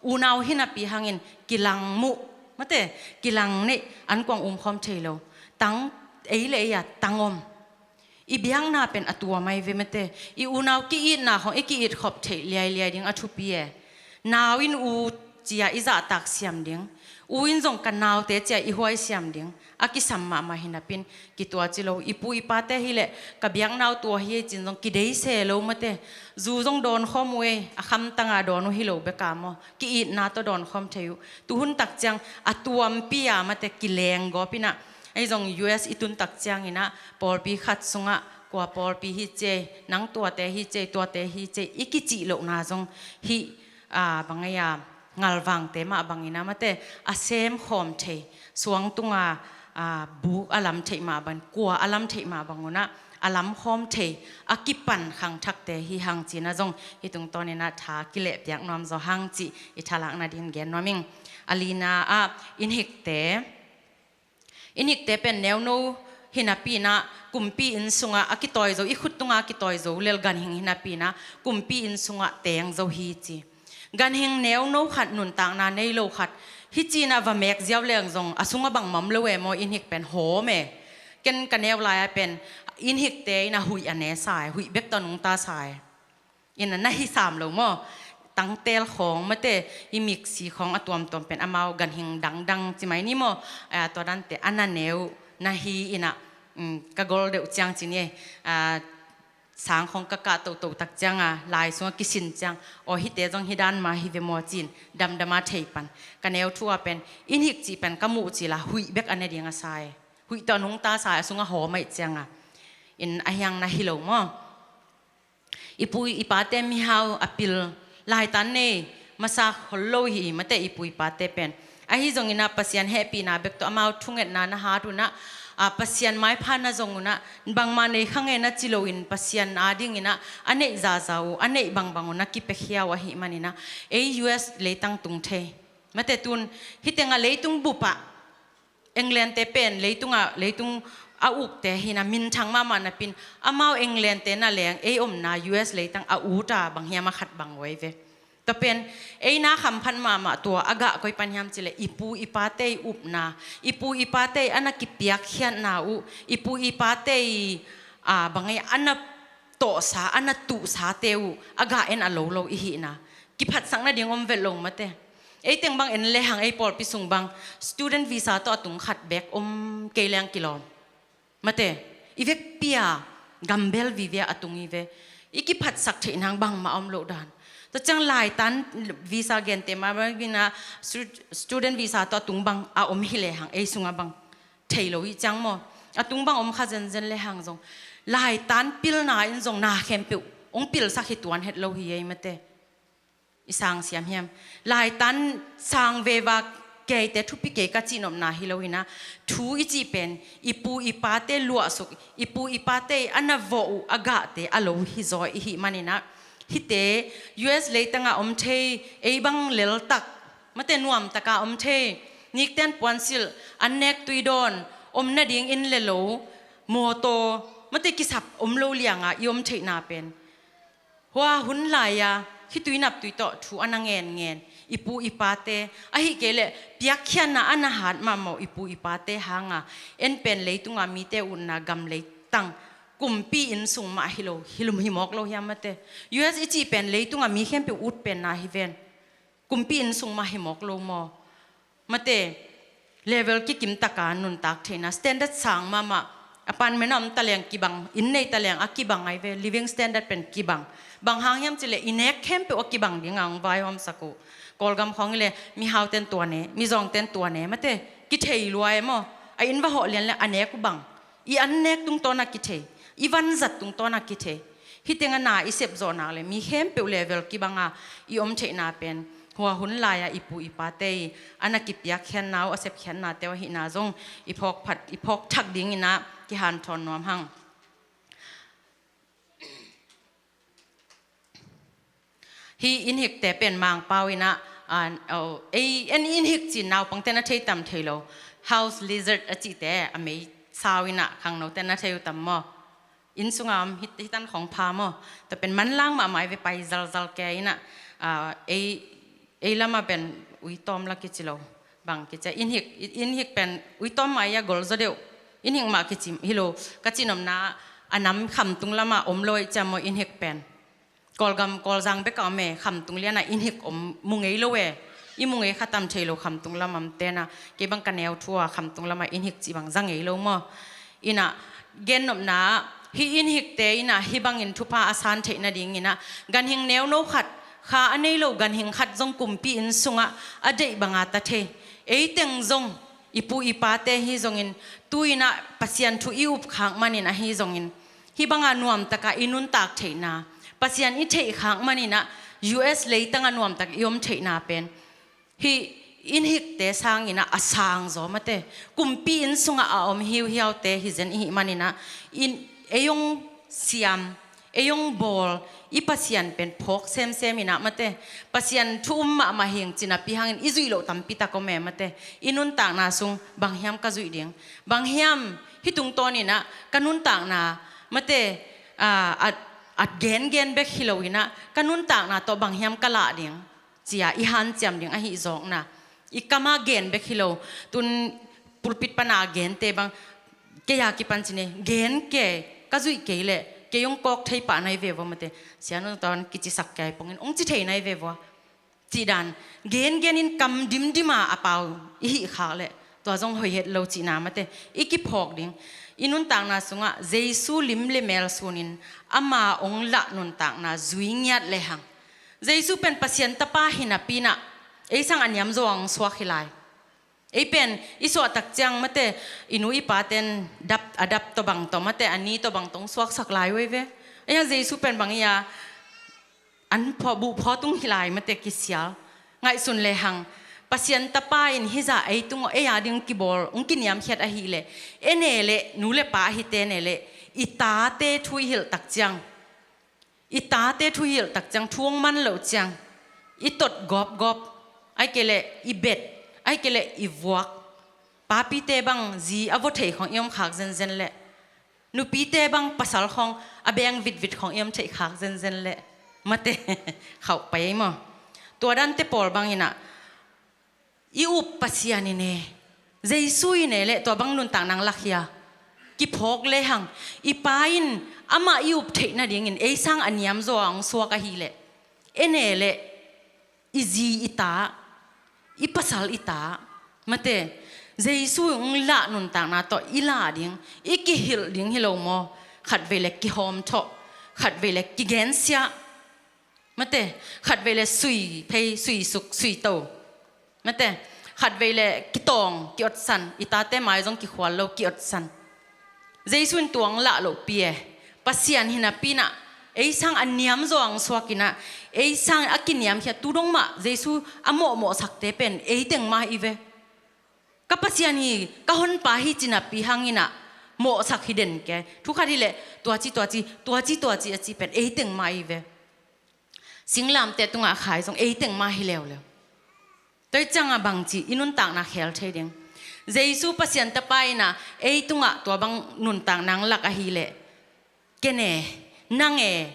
Unau hi napi hangin kilangmuh, mate, kilang neih, ankuang umkhawm thei lo. Tang, ei le ei a tang om. I biakna pen a tuam ai ve mate. I unau ki-itna khawng i ki-it khop theih liailiai ding a thupi e. Nau in u cia i zahtak siam ding. U in zong ka naute cia i huai siam ding. A kisam mahmah hi napi-in kitua ci lo. I pu i pate hi leh ka biakna uh tua hi ei ci-in zong kidei se lo mate. Zu zong dawnkhawm uh ei, a khamtanga dawn uh hi lo bek a maw, ki-itna tawh dawnkhawm thei uh. Tuhun tak ciang a tuampi-a mate kilenggawp in ah, ahi zong U S i tun tak ciangin ah pawlpi khat sungah kua pawlpi hi ci ei, nang tuate hi ci ei, tuate hi ci ei i kicih lohna zong hih, a, bang ei a, ngalvangte mah bangin ah mate, a semkhawm thei, suang tunga, a, buk a lam theih mah bang, kua a lam theih mah bang un ah a lamkhawm thei, a kipan khangthakte hi hang ci-in ah zong hih tungtawnin ah tha kilehpiak nuam zaw hang cih i thalakna dingin gen nuam ing. A lina ah inn hikte, inn hikte pen neuno hi napi-in ah kumpi inn sungah a kitawi zo, i khut tunga a kitawi zo lel ganhing hi napi-in ah kumpi inn sungah teng zo hi ci. Ganhing neuno khat, nuntakna nei lo khat hi ci-in ah va mek ziau leng zong a sungah bangmah om lo e maw, inn hik pen hawm e. Ken ka neu lai-a pen inn hikte in ah huih a ne sa e, huih bek tawh nungta sa e. In ah na hi sam lo maw, tangtel khawng mate, i miksi khawng a tuamtuam pen amau ganhing dangdang ci mai ni maw, a, tua dante a na neu na hi in ah, um, ka gol deuh ciang ci ni e, a, sang khawng ka kah toto tak ciang a, lai sungah kisin ciang, aw hihte zong hih dan mah hi ve maw ci-in damdam a thei pan. Ka neu thu-a pen inn hik cih pen ka muh cil a huih bek a ne ding a sa e. Huih tawh nungta sa e, a sungah hawm ahih ciang a. In ahi hang na hi lo maw. I pu i pate mihau a pil, laitan nei masa khol lo hi mate i pu i pate pen. Ahi zongin ah Pasian hehpihna bek tawh amau thungetna na hat un ah, a, Pasian maipha na zong un ah, bangmah nei kha nge na ci loin Pasian adingin ah a neih zahzah uh, a neih bangbang uh na kipiakhia uh ahih manin ah ei U S leitang tung thei. Mate tun hih tengah leitung bup ah Englandte pen leitungah, leitung a ukte hi-in ah minthang mahmah napi-in, amau Englandte na leng ei omna U S leitang a ut a bang hiam a khat bang uh ahi ve. Tua pen ei na khamphat mahmah tua a gah koi pan hiam cih leh i pu i pate i upna, i pu i pate i a na kipiakkhiatna uh, i pu i pate i, a, bang ei a na tawhsa, a na tuhsate uh a gah en a lo lo i hihna. Kiphatsak nading om vet lo mate. Ei teng bang en lehang ei pawlpi sung bang student visa tawh a tung khat bek om kei leng kilawm. Mate, i vekpi-a gambel vive a tung hi ve. I kiphatsak theih nang bangmah a om loh dan. Tua ciang laitan visa gente mah bangin ah stu-, student visa tawh a tung bang a om hi lehang ei sungah bang thei lo hi ciang maw. A tung bang om kha zenzen lehang zong laitan pilna in zong na khempeuh hong pilsak hi tuan het lo hi ei mate. I sang siam hiam? Laitan sang veva keite thupi kei ka cihnopna hi lo hi-in ah, thu i cih pen i pu i pate luahsuk, i pu i pate i a na vawh uh a gahte a lo hi zaw i hih manin ah, hihte U S leitangah om thei, ei bang leltak, mate nuamtaka om thei, nikten puansilh, an nek tui dawn, om nading inn le lo, mawtaw, mate kisap om lo lianga i om theihna pen hua hun lai-a khitui naptui tawh thu a na ngenngen i pu i pate, ahih kei leh piakkhiatna a na hat mahmah i pu i pate hanga en pen leitunga mite utna gam leitang kumpi inn sung mah hi lo, hi lum hi mawk lo hiam mate? U S i cih pen leitunga mi khempeuh ut penna hi ven. Kumpi inn sung mah hi mawk lo maw? Mate, level kikim taka nuntak theihna, standard sang mahmah, apartment a om taleng kibang, inn nei taleng a kibang ahi ve, living standard pen kibang. Bang hang hiam cih leh i nek khempeuh a kibang dinga hong vaihawmsak uh. Kawlgam khawng hi leh mihauten tua ne, mizawngten tua ne, mate, kithei lua e maw? A inn va hawh lian leh a nek uh bang. I an nek tungtawna kithei, i vanzat tungtawna kithei. Hih tengah na i sepzawh nak leh mi khempeuh level kibanga i om theihna pen hua hun lai-a i pu i pate i a na kipiakkhiatna uh, a sepkhiatnate uh ahihna zong i phawk phat, i phawk thak dingin ah kihanthawn nuam hang. Hih inn hikte pen Mangpau in ah, ah, oh, ei, en inn hik cin naupangte na thei tam thei lo. House lizard a cihte a mei sau in ah khangnote na thei uh tam maw? Inn sunga om hih, hih tan khawng pha maw? Tua pen manlang mahmah i ve pai zalzal kei in ah, ah, ei, ei lama pen uitawm la kici lo. Bang kici a inn hik, inn hik pen uitawm mah i a gol zaw deuh. Inn hik mah kici hi lo. Ka cihnopna a nam khamtung lama om lo i ci a maw inn hik pen. Kawlgam, Kawlzang bek a om e, khamtung liana inn hik om mu ngei lo e. I mungei kha tam thei lo khamtung lam amte na, kei bang ka neu thu a khamtung lam a inn hik cih bang za ngei lo maw? Ina, gennopna ah hih inn hikte ina hih bangin thupha a san theih nadingin ah ganhing neuno khat, kha a nei lo ganhing khat zong kumpi inn sungah a deih banga ta thei. Ei teng zong i pu i pate hi zongin tu-in ah Pasian thu i up khak manin ahi zongin hih banga nuamtaka i nuntak theihna, Pasian i theih khak manin ah U S leitanga nuamtak i om theihna pen hih inn hikte sangin ah a sang zaw mate, kumpi inn sungah a om hiuhiaute hi zen i hih manin ah, inn, ei hong siam, ei hong bawl, i Pasian pen phawk semsem in ah mate, Pasian thu um mahmah hing ci napi hangin i zuih loh tampi tak om e mate. I nuntakna sung bang hiam ka zuih ding, bang hiam hih tungtawnin ah ka nuntakna mate, a, a, a gengen bek hi loin ah ka nuntakna tawh bang hiam ka lah ding, ci-a i hanciam ding ahi zawkna. I kam a gen bek hi lo, tun pulpit pana gente bang, kei a kipan cine, gen ke, ka zuih kei leh kei hong kawk thei pah nai ve vua mate. Sianu tan kicisak kei pongin hong ci thei nai ve vua, cih dan. Gengenin kam dimdima a pau i hih khak leh tua zong hoih het lo cihna mate, i kiphawk ding. I nuntakna sungah Jesu lim le mel sunin ama hong lah nuntakna zui ngiat lehang, Jesu pen Pasian Tapa hi napi-in ah ei sang a niam zaw hong suak hi lai. Ei pen i suahtak ciang mate, i nu i paten dap, a dap tawh bang tawh mate, a ni tawh bang tawh hong suaksak lai uh ei ve. Ei a Jesu pen bang ei a an phaw, buh phaw tung hi lai mate, kisial. Ngaihsun lehang, Pasian Tapa in hih zah ei tung aw, ei a ding kibawl, hong kiniamkhiat ahih leh, e ne leh, nu le pa ahite ne leh, i tate thu i hilh tak ciang, i tate thu i hilh tak ciang, thu hong man loh ciang, i tot gawpgawp, ahih kei leh i bet, ahih kei leh i vuak, papite bang zi a vua thei khawng i om khak zenzen leh, nupite bang pasal khawng a beng vitvit khawng i om theih khak zenzen leh, mate, khauh pai ei maw? Tua dante pawl bangin ah, i up Pasian i ne, Jesu i ne leh tua bang nuntakna hong lak hia? Kiphawk lehang, i Pa in amah i up theih nadingin ei sang a niam zaw hong suak ahih leh, e ne leh, i zi i ta, i pasal i ta, mate, Jesu hong lah nuntakna tawh i lah ding, i kihilh ding hi lo maw? Khatvei leh kihawmthawh, khatvei leh kigensiah, mate, khatvei leh sui phei, sui suk, sui to, mate, khatvei leh kitawng, kiotsan, i tate mai zong kikhual lo, kiotsan. Jesu in tua hong lah lohpi e. Pasian hi napi-in ah, ei sang a niam zaw hong suak in ah, ei sang a kiniamkhiat tu dong mah, Jesu a mawhmawhsakte pen ei teng mah hi ve. Ka Pasian hi, ka honpa hi ci napi hangin ah mawhsak hi den kei. Thu khat hi leh, tua ci, tua ci, tua ci, tua ci a ci pen ei teng mah hi ve. Singlamteh tungah a khai zong ei teng mah hi leuleu. Tua ciangah bangci i nuntakna khel thei ding? Jesu Pasian Tapa in ah ei tungah tua bang nuntakna hong lak ahih leh, ken e, nang e,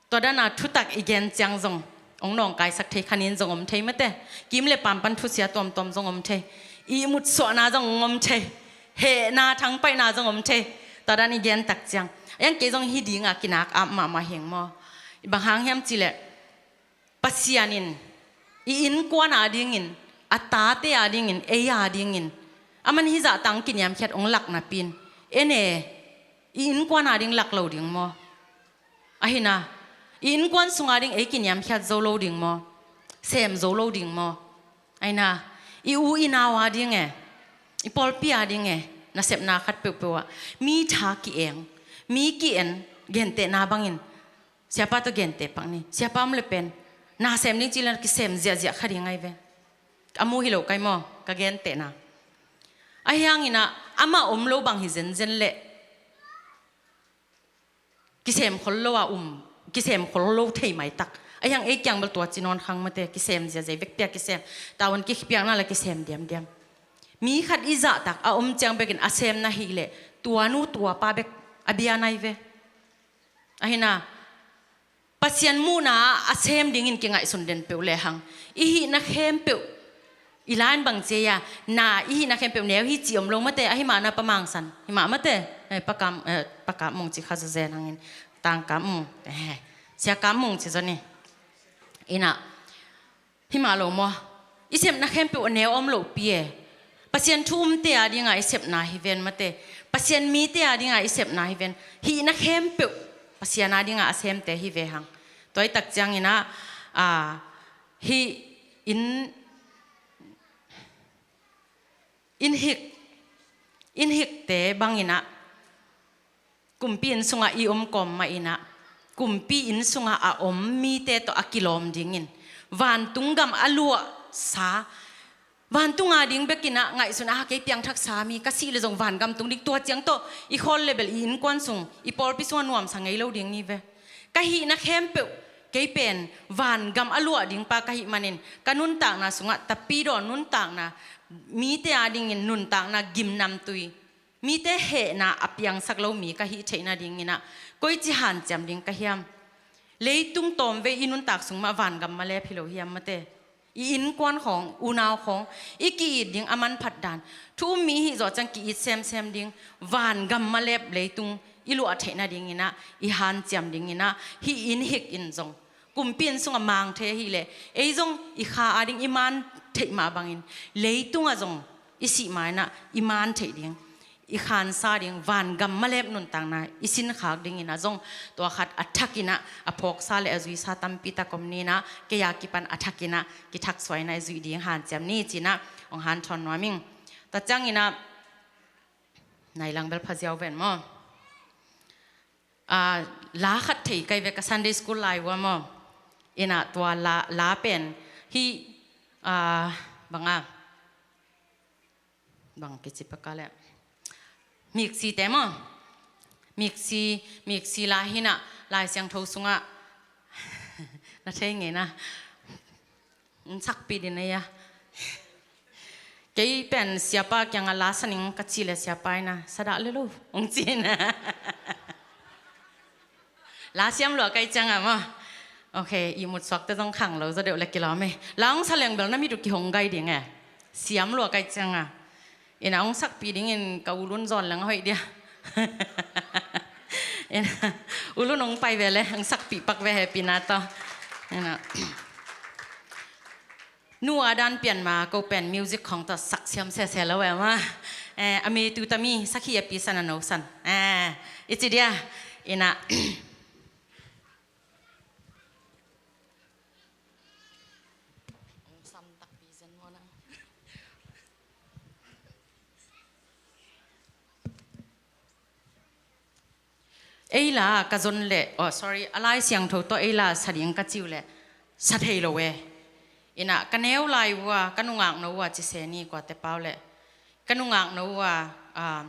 tua dan a thutak i gen ciang zong hong nawngkaisak thei kha nin zong om thei mate. Kim le pam pan thusia tuamtuam zong om thei. Ihmutsuahna zong hong om thei. Hehna thangpaihna zong om thei. Tua dan i gen tak ciang, a iang kei zong hih dingah kinak ap mahmah hing maw? Bang hang hiam cih leh, Pasian in i innkuan a dingin, a tate a dingin, ei a dingin, aman hih zah tang kiniamkhiat hong lak napi-in, en e, i innkuan a ding lak lo ding maw? Ahi na, i innkuan sung a ding ei kiniamkhiat zo lo ding maw? Sem zo lo ding maw? Ahi na, i u i nau a ding e, i pawlpi a ding e, nasepna khat peuhpeuh ah mi tha ki-eng, mi ki-en, gentehna bangin, siapa tawh genteh pak ni. Siapa om le pen, na sem ding cih leh kisem ziahziah kha ding ahi ve. A mu hi lo kai maw, ka gentehna. Ahi hangin ah, amah om lo bang hi zenzen leh kisem khol lo a um, kisem khol lo thei maitak. Ahi hang ei kiang bel tua ci nawn khang mate, kisem ziahziah, vekpi a kisem. Tavuan kipiakna leh kisem diamdiam. Mi khat i zahtak a om ciang bekin a sem na hih leh, tua nu tua pa bek a bia na hi ve. Ahi na, Pasian muhna ah a sem dingin kingaihsun den peuh lehang, i hihna khempeuh, i lain bang ci a, na i hihna khempeuh neu hi cih om lo mate, ahi mah na Pa Mang San, hi mah mate, eh, Pa Kam, eh, Pa Kam Mung ci kha zazen hangin, Tang Kam Mung, eh, Sia Kam Mung ci zaw ni. Ina, hi mah lo maw? I sepna khempeuh a neu om lopi e. Pasian thu umte a dinga i sepna hi ven mate. Pasian mite a dinga i sepna hi ven. Hihna khempeuh Pasian a dinga a semte hi ve hang. Tua i tak ciangin ah, a, hih inn, inn hik, inn hikte bangin ah, kumpi inn sungah i om kawm mah in ah, kumpi inn sungah a om mite tawh a kilawm dingin, vantung gam a luahsa, vantung a ding bekin ah ngaihsun a, kei piangthaksa mi, ka sih le zong vangam tung ding, tua ciang tawh i khawl le bel, i innkuan sung, i pawlpi sungah nuamsa ngei lo ding ni ve. Ka hihna khempeuh, kei pen vangam a luah ding pa ka hih manin, ka nuntakna sungah tapidaw nuntakna, mite a dingin nuntakna gimnamtui, mite hehna a piangsak lo mi ka hih theih nadingin ah, koici hanciam ding ka hiam? Leitung tawmvei i nuntak sung mah vangam malep hi lo hiam mate? I innkuan khawng, unau khawng, i ki-it ding a manphat dan, thu um mi hih zawh ciang ki-it semsem ding, vangam malep leitung i luah theih nadingin ah, i hanciam dingin ah, hih inn hik in zong, kumpi inn sungah mang thei ahih leh, ei zong i kha a ding i man theih mah bangin, leitungah zong i sih ma in ah i man theih ding, i khansa ding, vangam malep nuntakna i sinkhak dingin ah zong, tua khat a thakin ah a phawksa le a zuisa tampi tak om ni in ah, kei a kipan a thakin ah kithaksuah in ah i zuih ding hanciam ni ci-in ah hong hanthawn nuam ing. Tua ciangin ah, nai lang bel pha ziau ven maw. A, la khat thei kai ve, ka Sunday school lai uh a maw. In ah tua la, la pen hih, a, bang a, bang kici pah ka leh, miksi te maw. Miksi, miksi la hi in ah, Lai Siangtho sungah na thei ngei na. Hong sakpih ding ei a. Kei pen siapa kiangah la sa ning ka cih leh siapa in ah, sa dah lel lo, hong ci in ah. La siam lua ka hih ciangah maw. Ok, ihmut suakte zong khang lo zaw deuh leh kilawm e. La hong sa leng bel na mit uh kihong gai ding e. Siam lua ka hih ciangah. In ah hong sakpih dingin ka ulun zawn leng a hoih dia. In ah, ulun hong pai ve leh, hong sakpih pak ve, happy na tawh. In ah, nu a dan pian ma, ko pen music khawng tawh sak siam sese lo e maw. Eh, a me tu ta mi, sakhi a pi san a no san. Eh, i ci dia. In ah, ei la ka zon leh, oh, sorry, a Lai Siangtho tawh ei la sa ding ka cih uh leh, sa thei lo e. In ah, ka neu lai uh a, ka nungak no uh a, ci se ni kuate pau leh. Ka nungak no uh a, ah,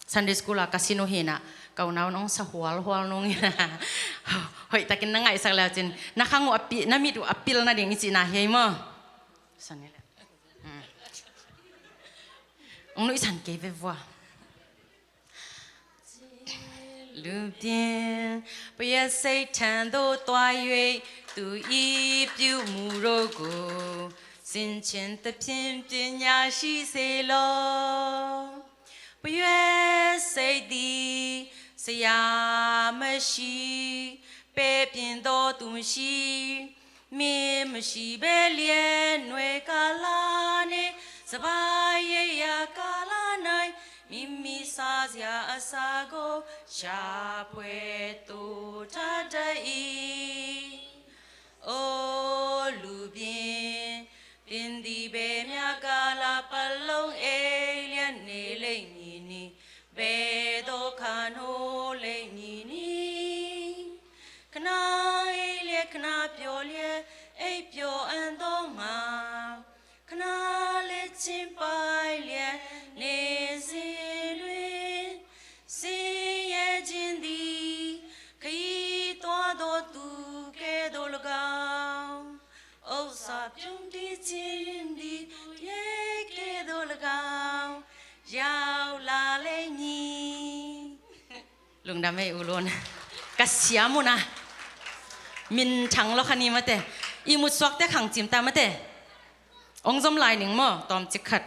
Sunday school ah ka sin uh hi in ah, ka unau in hong sa hualhual nung in ah, hoihtakin na ngaihsak leu cin, na khang uh a pi-, na mit uh a pil nading i cihna hi ei maw. Sa ni leh. Hmm. Hong nuihsan kei ve vua. လူပျင်း ပရွက်ဆိတ်ထံသို့သွား၍ သူ့၏ပြုမူတို့ကို ဆင်ခြင်သဖြင့် ပညာရှိစေလော့။ ပရွက်ဆိတ်သည် ဆရာမရှိ၊ ပဲပြင်သောသူမရှိ၊ မင်းမရှိဘဲလျက် နွေကာလနှင့် စပါးရိတ်ရာကာလ၌ မိမိစားစရာအစာကို ရှာဖွေသိုထားတတ်၏။ အိုလူပျင်း၊ သင်သည် ဘယ်မျှကာလပတ်လုံး အိပ်လျက်နေလိမ့်မည်နည်း။ ဘယ်သို့ခါနှိုးလိမ့်မည်နည်း။ ခဏအိပ်လျက် ခဏပျော်လျက် အိပ်ပျော်အံ့သောငါ၊ ခဏလှည့်ခြင်းပိုက်လျက် နေစဉ်တွင် ဆင်းရဲခြင်းသည် ခရီးသွားသောသူကဲ့သို့၎င်း၊ ဥစ္စာပြုန်းတီးခြင်းသည် ရေကဲ့သို့၎င်း ရောက်လာလိမ့်မည်။ Lungdam ei, u Lun. Ka siam uh na. Minthang lo kha ni mate. Ihmut suakte khang cim ta mate. Hong zom lai ning maw, tawmcik khat.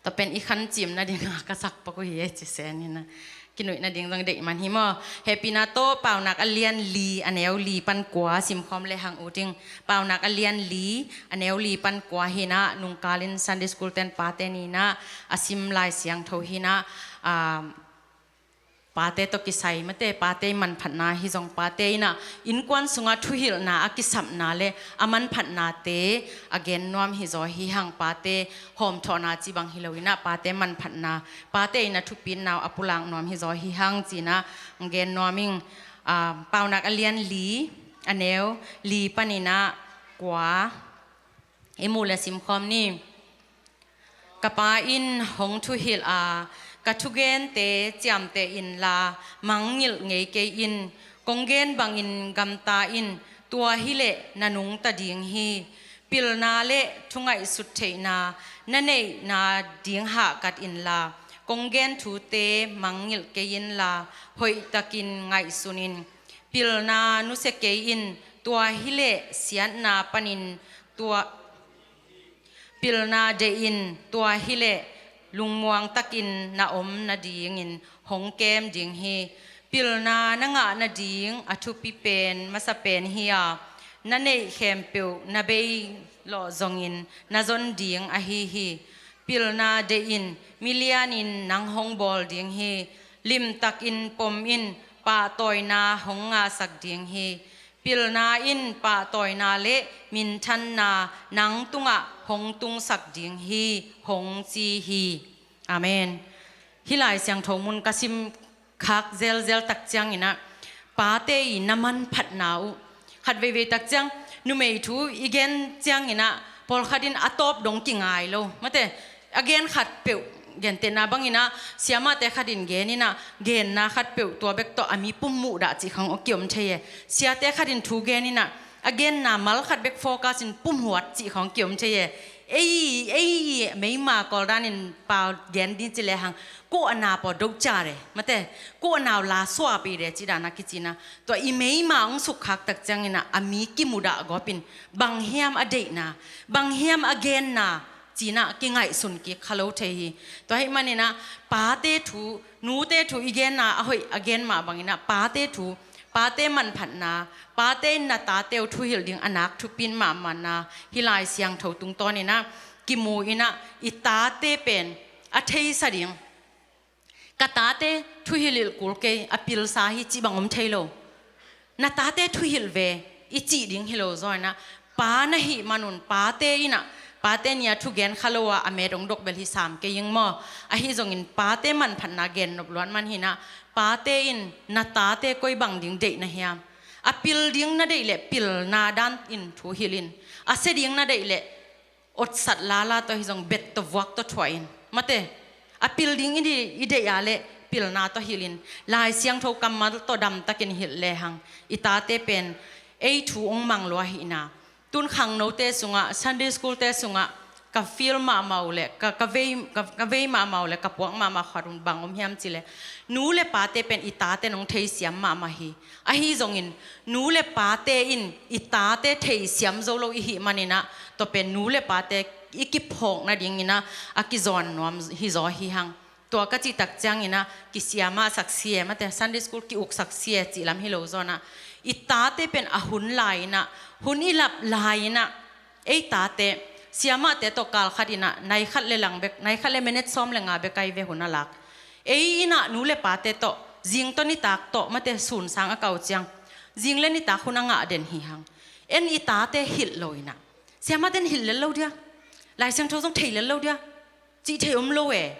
Tua pen i khan cim nadinga ka sak pak uh hi ei, ci se ni na. Kinuih nading zong deih man hi maw. Hehpihna tawh Paunak a lian li, a neu li pan kua simkhawm le hang ut ing. Paunak a lian li, a neu li pan kua hi-in ah, nungkal in Sunday school ten pate ni-in ah a sim Lai Siangtho hi-in ah, ah, pate tawh kisai, mate, pate manphatna hi zong, pate in ah innkuan sungah thuhilhna a kisapna le a manphatnate a gen nuam hi zaw hi hang. Pate hawmthawhna cih bang hi lo-in ah, pate manphatna, pate in a thupitna uh a pulak nuam hi zaw hi hang ci-in ah gen nuam ing. Ah, Paunak a lian li, a neu li panin ah kua i mu le simkhawm ni. Ka Pa in hong thuhilh a, ka thugente ciamteh inla, mangngilh ngei kei in. Kong gen bangin gamta in, tua hileh na nungta ding hi. Pilna le thungaihsut theihna na neihna ding hahkat inla, kong gen thute mangngilh kei inla, hoihtakin ngaihsun in. Pilna nusia kei in, tua hileh siatna panin tua Pilna deih in, tua hileh lungmuang takin na om nadingin hong kem ding hi. Pilna na ngah nading a thupi pen masa pen hi a, na neih khempeuh na bei lawh zongin na zon ding ahi hi. Pilna deih in, milianin nang hong bawl ding hi. Limtakin pom in, pahtawina hong ngahsak ding hi. Pilna in pahtawina le minthanna nang tungah hong tungsak ding hi, hong ci hi. Amen. Hih Lai Siangtho mun ka sim khak zelzel tak ciangin ah, pate i na manphatna uh, khat veivei tak ciang, numei thu i gen ciangin ah, pawlkhat in a tawp dong kingai lo. Mate, a gen khat peuh, gentehna bangin ah, siamahte khat in gen in ah, genna khat peuh tua bek tawh a mi pum muhdah cih khawng a kiom thei e. Siate khat in thu gen in ah, a genna mal khat bek focus in pum huat cih khawng kiom thei e. Ei, ei, meima kawldan in pau gen ding ci lehang, ko a na paw do ca de, mate, ko a nau la suapi de cih dan a kici in ah, tua i meima hong sukkhak tak ciangin ah, a mi kimudah gawp in, bang hiam a deihna, bang hiam a genna, ci-in ah kingaihsun kik kha lo thei hi. Tua ahih manin ah, pate thu, nute thu i genna a hoih a gen mah bangin ah, pate thu, pate manphatna, pate in na tate uh thuhilh ding a nak thupi mahmahna, hih Lai Siangtho tungtawnin ah kimu in ah, i tate pen a theisa ding. Ka tate thuhilh kul kei, a pilsa hi cih bang om thei lo. Na tate thuhilh ve i cih ding hi lo zaw in ah, pa na hih man un, pate in ah, pate ni a thugen kha lo a, a met hong dok bel hi sam kei ing maw. Ahi zongin pate manphatna gen nop luat man hi in ah, pate in na tate koi bang ding deih na hiam. A pil ding na deih leh pilna dan in thuhilh in. A sia ding na deih leh otsat lala tawh hi zong bet tawh vuak tawh thuah in. Mate, a pil ding i di, i deih a leh pilna tawh hilh in. Lai Siangtho kammal tawh damtakin hilh lehang, i tate pen ei thu hong mang lua hi in ah. Tun khangnote sungah, Sunday school te sungah, ka feel mahmah uh leh, ka, ka vei, ka, ka vei mahmah uh leh, ka puak mahmah khat un bang om hiam cih leh, nu le pate pen i tate in hong theisiam mahmah hi. Ahi zongin, nu le pate in i tate theisiam zo lo i hih manin ah, tua pen nu le pate i kiphawk nadingin ah, a kizawn nuam hi zaw hi hang. Tua ka cih tak ciangin ah, kisiamah sak si e, mate, Sunday school ki-uk sak si e cih lam hi lo zaw in ah, i tate pen a hun lai in ah, hun i lap lai in ah, ei tate, siamahte tawh kal khat in ah, nai khat le lang bek, nai khat le minute sawm le nga bek ai ve hun a lak. Ei in ah nu le pate tawh, zing tawh nitak tawh, mate, sun sang a kau ciang, zing le nitak hun a ngah den hi hang. En i tate hilh lo in ah, siamahte in hilh lel lo dia, Lai Siangtho zong thei lel lo dia, cih thei om lo e.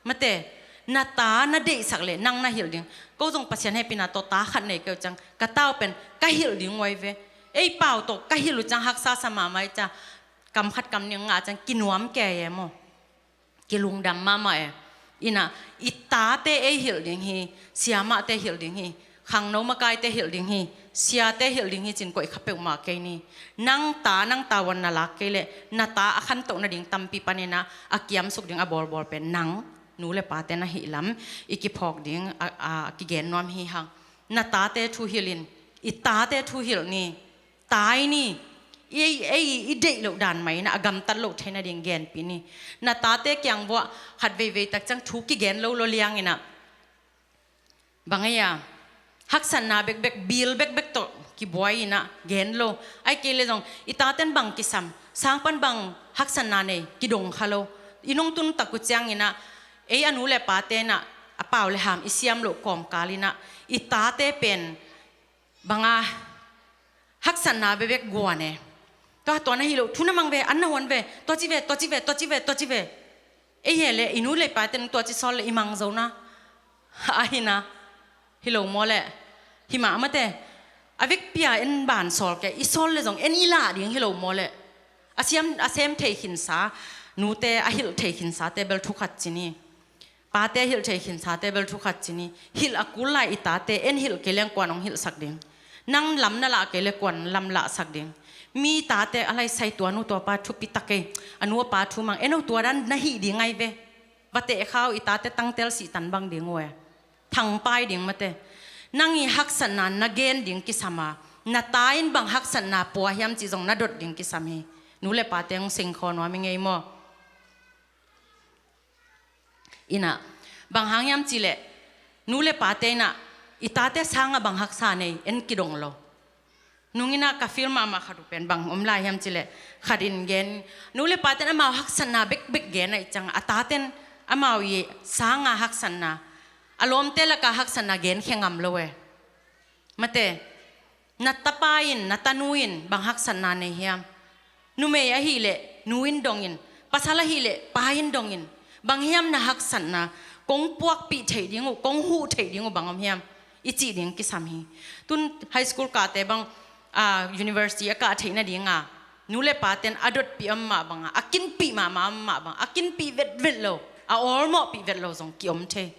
Mate, na ta na deihsak leh nang na hilh ding. Ko zong Pasian hehpihna tawh ta khat nei kei uh ciang, ka ta uh pen ka hilh ding uh ai ve. Ei pa uh tawh ka hilh uh ciang haksa sa mahmah e, ciang kam khat kam nih ngah ciang kinuam kei e maw. Kilungdam mahmah e. In ah, i tate ei hilh ding hi, siamahte hilh ding hi, khangno makaite hilh ding hi, siate hilh ding hi ci-in koih kha peuhmah kei ni. Nang ta, nang tavuan na lak kei leh, na ta a khantoh nading tampi panin ah, a kiamsuk ding a bawlbawl pen nang, nu le pate na hih lam i kiphawk ding a, a kigen nuam hi hang. Na tate thu hilh in, i tate thu hilh ni. Tai ni. Ei, ei i deih loh dan mah in ah, a gamtat loh thei nading genpih ni. Na tate kiang vuah khat veivei tak ciang thu kigen lo lo liang in ah, Bang ei a, haksatna bekbek, bil bekbek tawh kibuai inah gen lo. Ai kei le zong i taten bang kisam, sang pan bang haksatna nei kidong kha lo. I nungtun tak uh ciang inah ei a nu le pate inah a pau le ham i siam loh kawmkal inah i tate pen banga haksatna bekbek guan e. Tua tua na hi lo, thu na mang ve, an na huan ve, tua ci ve, tua ci ve, tua ci ve, tua ci ve. Ei he le i nu le pate nung tua ci sawl le i mang zo na. Ahi na. Hi lo maw le. Hi mah mate. A vekpi a en ban sawl kei, i sawl le zong en i lah ding hi lo maw le. A siam, a sem thei khinsa nute, a hilh thei khinsate bel thu khat ci ni. Pate hilh thei khinsate bel thu khat ci ni. Hilh a kul lai i tate en hilh kei leng kuan hong hilhsak ding. Nang lam na lah kei le kuan lam lahsak ding. Mi tate a lai sai, tua nu tua pa thupi tak ei. A nu a pa thu mang, eno tua dan na hih ding ai ve. Va teh khau, i tate tangtel sihtan bang ding uh e. Thangpai ding mate. Nang i haksatna na gen ding kisam a, na ta in bang haksatna pua hiam cih zong na dot ding kisam hi. Nu le pate hong seng khaw nuam i ngei maw? Inah, bang hang hiam cih leh nu le pate inah i tate sanga bang haksa nei en kidong lo. Nung inah ka feel mahmah khat uh pen bang om lai hiam cih leh, khat in gen, nu le paten amau haksatna bekbek gen ahih ciang a taten amau i sanga haksatna, a lawmte laka haksatna gen khe ngam lo e. Mate, na tapa in, na tanu in bang haksatna nei hiam? Numei ahih leh nu in dong in, pasal ahih leh pa in dong in, bang hiam na haksatna, kong puakpih theih ding uh, kong huh theih ding uh bang om hiam? I cih ding kisam hi. Tun high school kate bang, a, university a kah theih nadinga nu le paten a dotpih om mah banga, a kinpih mahmah om mah banga, a kinpih vetvet lo, a awlmawhpih vet lo zong kiom thei.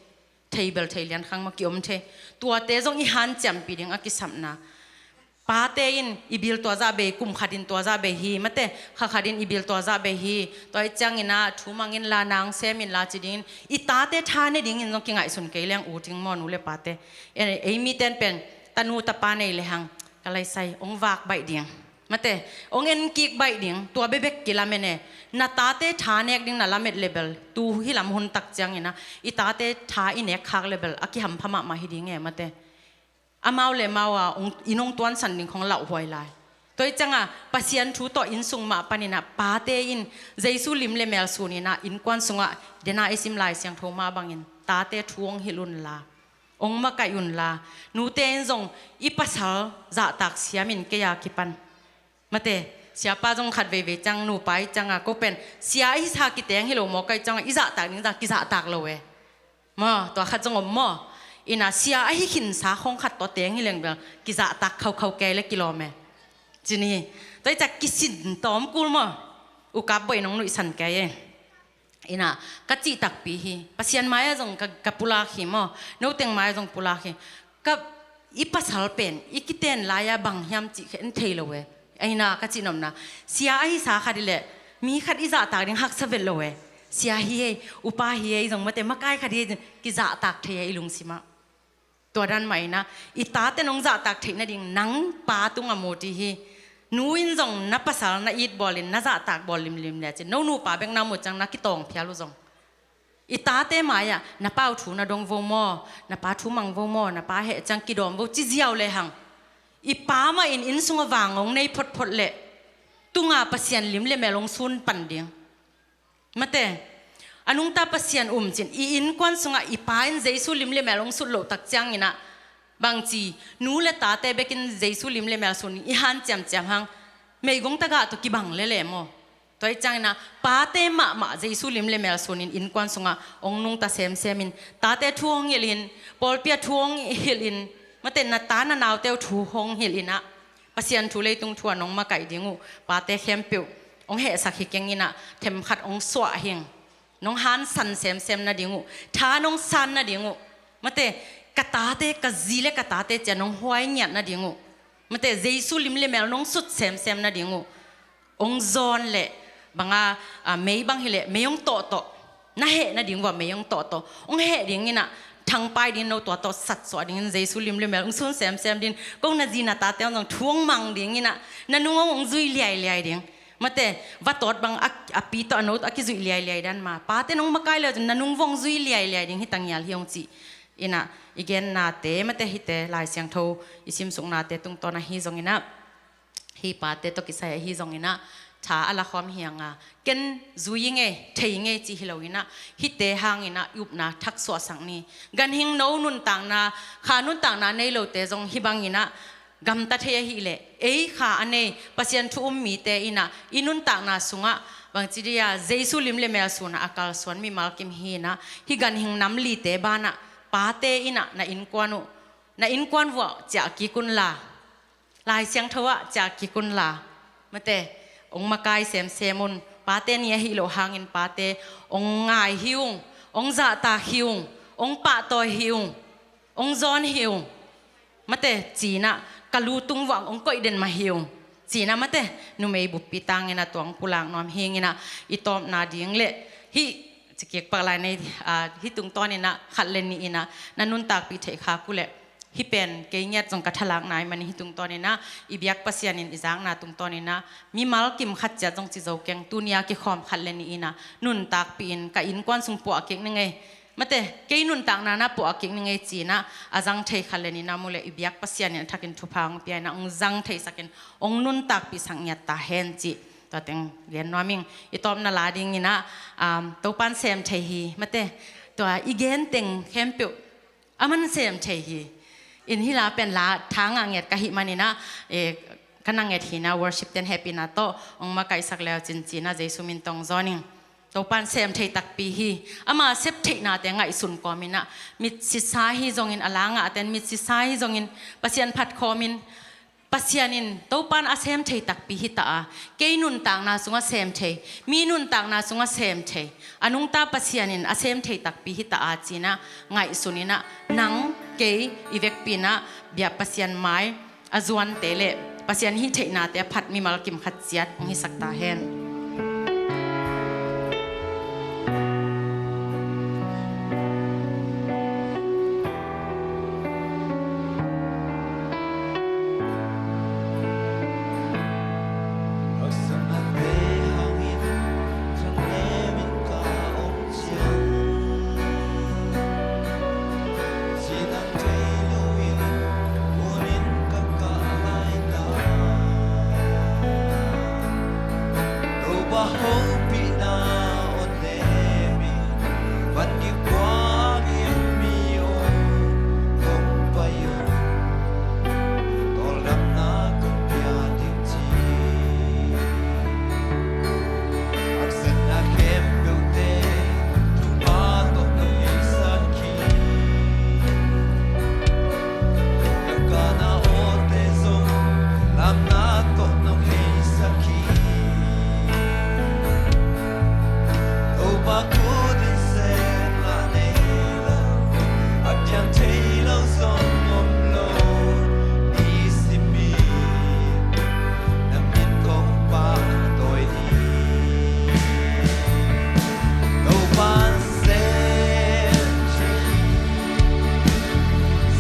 Thei bel thei lian khang maw, kiom thei. Tuate zong i hanciampih ding a kisapna. Pate in i bil tua zah bei, kum khat in tua zah bei hi, mate, kha khat in i bil tua zah bei hi. Tua ahih ciangin ah thu mang inla, nang sem inla ci dingin, i tate tha ne dingin zong kingaihsun kei leng ut ing maw, nu le pate. Ei, ei miten pen tanu tapa nei le hang, ka lai sai, hong vak baih ding, mate, hong en kik baih ding, tua bekbek kilamen e. Na tate tha nek ding na lamet le bel, tu hih lam hun tak ciangin ah i tate tha i nek khak le bel a kihampha mahmah hi ding e, mate. Amau le amau a hong, inn hong tuansan ding khong lauhuai lai. Tua ahih ciangin ah Pasian thu tawh innsung mah panin ah pate in Jesu lim le mel sunin ah innkuan sungah, dena i sim Lai Siangtho mah bangin tate thu hong hilh unla, hong makaih unla. Nute in zong i pasal zahtak siamin kei a kipan, mate, siapa zong khat veivei ciang, nupa ahih ciangin ah, ko pen sia ahisa kiteng hi lo maw, ka hih ciangin ah i zahtak ding zah kizahtak lo e. Maw, tua khat zong om maw? Inah sia ahi khinsa khong khat tawh teng hi leng bel kizahtak khaukhau kei le kilawm e. Cin hi. Tua ahih ciang kisin tawm kul maw? Ukap bawih nong nuihsan kei e. Inah ka cih takpi hi. Pasian mai-ah zong ka, ka pulak hi maw? Noteng mai-ah zong pulak hi. Ka, i pasal pen i kiten lai-ah bang hiam cih khen thei lo e. Ahi na ka cihnopna, sia ahisa khat hi leh mi khat i zahtak ding haksa vet lo e. Sia hi ei, upa hi ei, zong mate makai khat hi ei, kizahtak thei e i lungsimah. Tua dan mah inah i tate nong zahtak theih nading nang pa tungah mut hi. Nu in zong na pasal na it bawlin, na zahtak bawl limlim le cin, no nupa bek na mut ciang na kitawng phial uh zong, i tate mai-ah na pa uh thu na dong vo maw, na pa thu mang vo maw, na pa heh ciang kidawm vo ci ziau le hang, i pa mah in inn sungah vang hong nei photphot leh tunga Pasian lim le mel hong sun pan ding. Mate, a nungta Pasian um cin, i innkuan sungah i pa in Jesu lim le mel hong sut loh tak ciangin ah, bangci, nu le tate bekin Jesu lim le mel sun i hanciamciam hang, meigong tagah tawh kibang lele maw? Tua ahih ciangin ah pate mahmah Jesu lim le mel sunin innkuan sungah hong nungta semsemin, tate thu hong hilhin, pawlpi ah thu hong hilhin, mate, na ta na naute uh thu hong hilhin ah, Pasian thu, leitung thu a nong makaih ding uh pate khempeuh hong hehsak hi keng inah, themkhat hong suah hing. Nong hansan semsem nading uh, tha nong san nading uh, mate, ka tate, ka zi le ka tate ci-a nong huai ngiat nading uh, mate, Jesu lim le mel nong sut semsem nading uh, hong zawn leh banga, a, mei bang hi leh mei hong tawhtawh, na heh nading uh a mei hong tawhtawh, hong heh ding inah, thangpai ding, no tua tawh satsuah dingin Jesu lim le mel hong sun semsem dingin, ko na zi na tate hong zong thu hong mang ding inah, na nung hong, hong zui liailiai ding. Mate, vatawt bang a, a pi tawh a no tawh a kizuih liailiai dan mah, pate nong makai le uh cin na nung vong zui liailiai ding hi tangial hi hong cih. inah i gennate mate hihte Lai Siangtho i simsuknate tungtawn ahi zonginah, hih pate tawh kisai ahi zonginah tha a lakhawm hi hang a, ken zui i ngei, thei i ngei ci hi loinah, hihte hanginah i upna thaksuahsak ni. Ganhing no nuntakna, kha nuntakna nei lote zong hih banginah gamta thei ahileh, ei kha a nei Pasian thu um mite inah i nuntakna sungah bangci dia Jesu lim le mel sunah a kalsuan mimal kim hi inah, hih ganhing nam lite banah pate inah na innkuan uh, na innkuan vuah ciah kik unla, Lai Siangtho ah ciah kik unla, mate, hong makai semsem un. Pate ni ahi loh hangin pate hong ngai hi ung, hong zahtak hi ung, hong pahtawi hi ung, hong zawn hi ung, mate, cinah ka lu tung vuah hong koih den mah hi ung, cinah mate, numei buppi tanginah tua hong pulak nuam hi inginah, i tawpna ding le hih cikik pak lai nei, ah, hih tungtawninah khat le nih inah na nuntakpih theih khak uhleh, hih pen kei ngiat zong ka thalak nai manin hih tungtawninah i biak Pasian in i zakna tungtawninah mimal kim khat ciat zong ci zo keng, tunia kikhawm khat le nih inah nuntakpih in ka innkuan sung puah kik ni ngei, mate, kei nuntakna na puah kik ni ngei cinah a zang thei khat le nih na mu leh, i biak Pasian in a thakin thupha hong pia inah hong zang theisakin hong nuntakpihsak ngiat ta hen cih tua teng gen nuam ing. I tawpna la dinginah, um, Topan sem thei hi, mate, tua i gen teng khempeuh aman sem thei hi. In hih la pen la tha ngah ngiat ka hih maninah, eh, ka na nget hinah worship ten hehpihna tawh hong makaihsak leu cin cinah Jesu min tawh hong zawn ing. Topan sem thei takpi hi. Ama sep theihnate ngaihsun kawminah, mit sisa hi zongin, a la ngahten mit sisa hi zongin, Pasian phat khawmin, Pasian in Topan a sem thei takpi hi ta a, kei nuntakna sungah sem thei, mi nuntakna sungah sem thei, a nungta Pasian in a sem thei takpi hi ta a cinah ngaihsuninah, nang kei i vekpi inah biak Pasian mai a zuante le Pasian hih theihnate a phat mimal kim khat ciat hong hisak ta hen. Topa hopihna aw nemin, van kikuakin mi aw hong pai un. Tawldamna kong pia ding ci. Haksatna khempeuhte Topa tawh nong heisak hi. Ka kana awte zong lamna tawh nong heisak hi. Topa kut in sem lah nei lo, a piang thei lo zong om lo. Ni simin na min kong pahtawi ding. Topa sem thei hi,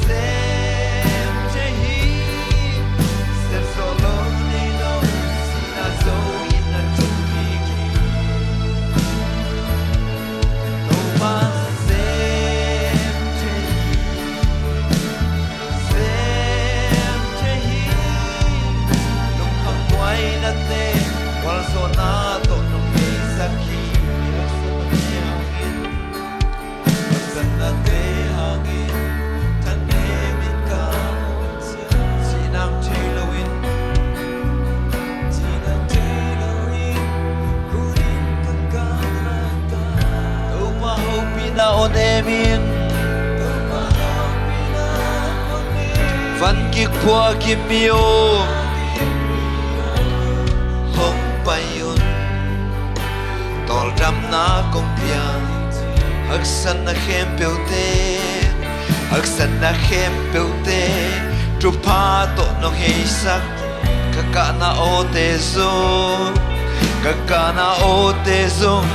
sem thei hi. Sem zo lo nei lo, sihna zo in na tung hi. Topa sem thei hi. Sem thei hi. Lungkham buainate, gualzawhna tawh nong heisak hi. Haksatnate hangin thanem in ka, cinam thei loin, cinam thei loin, kunin ka ka Topa hopihna aw nemin, van kikuakin mi aw hong pai un. Tawldamna kong pia, haksatna khempeuhte, haksatna khempeuhte, thupha tawh nong heisak. Ka kahna awte zong, ka kahna awte zong,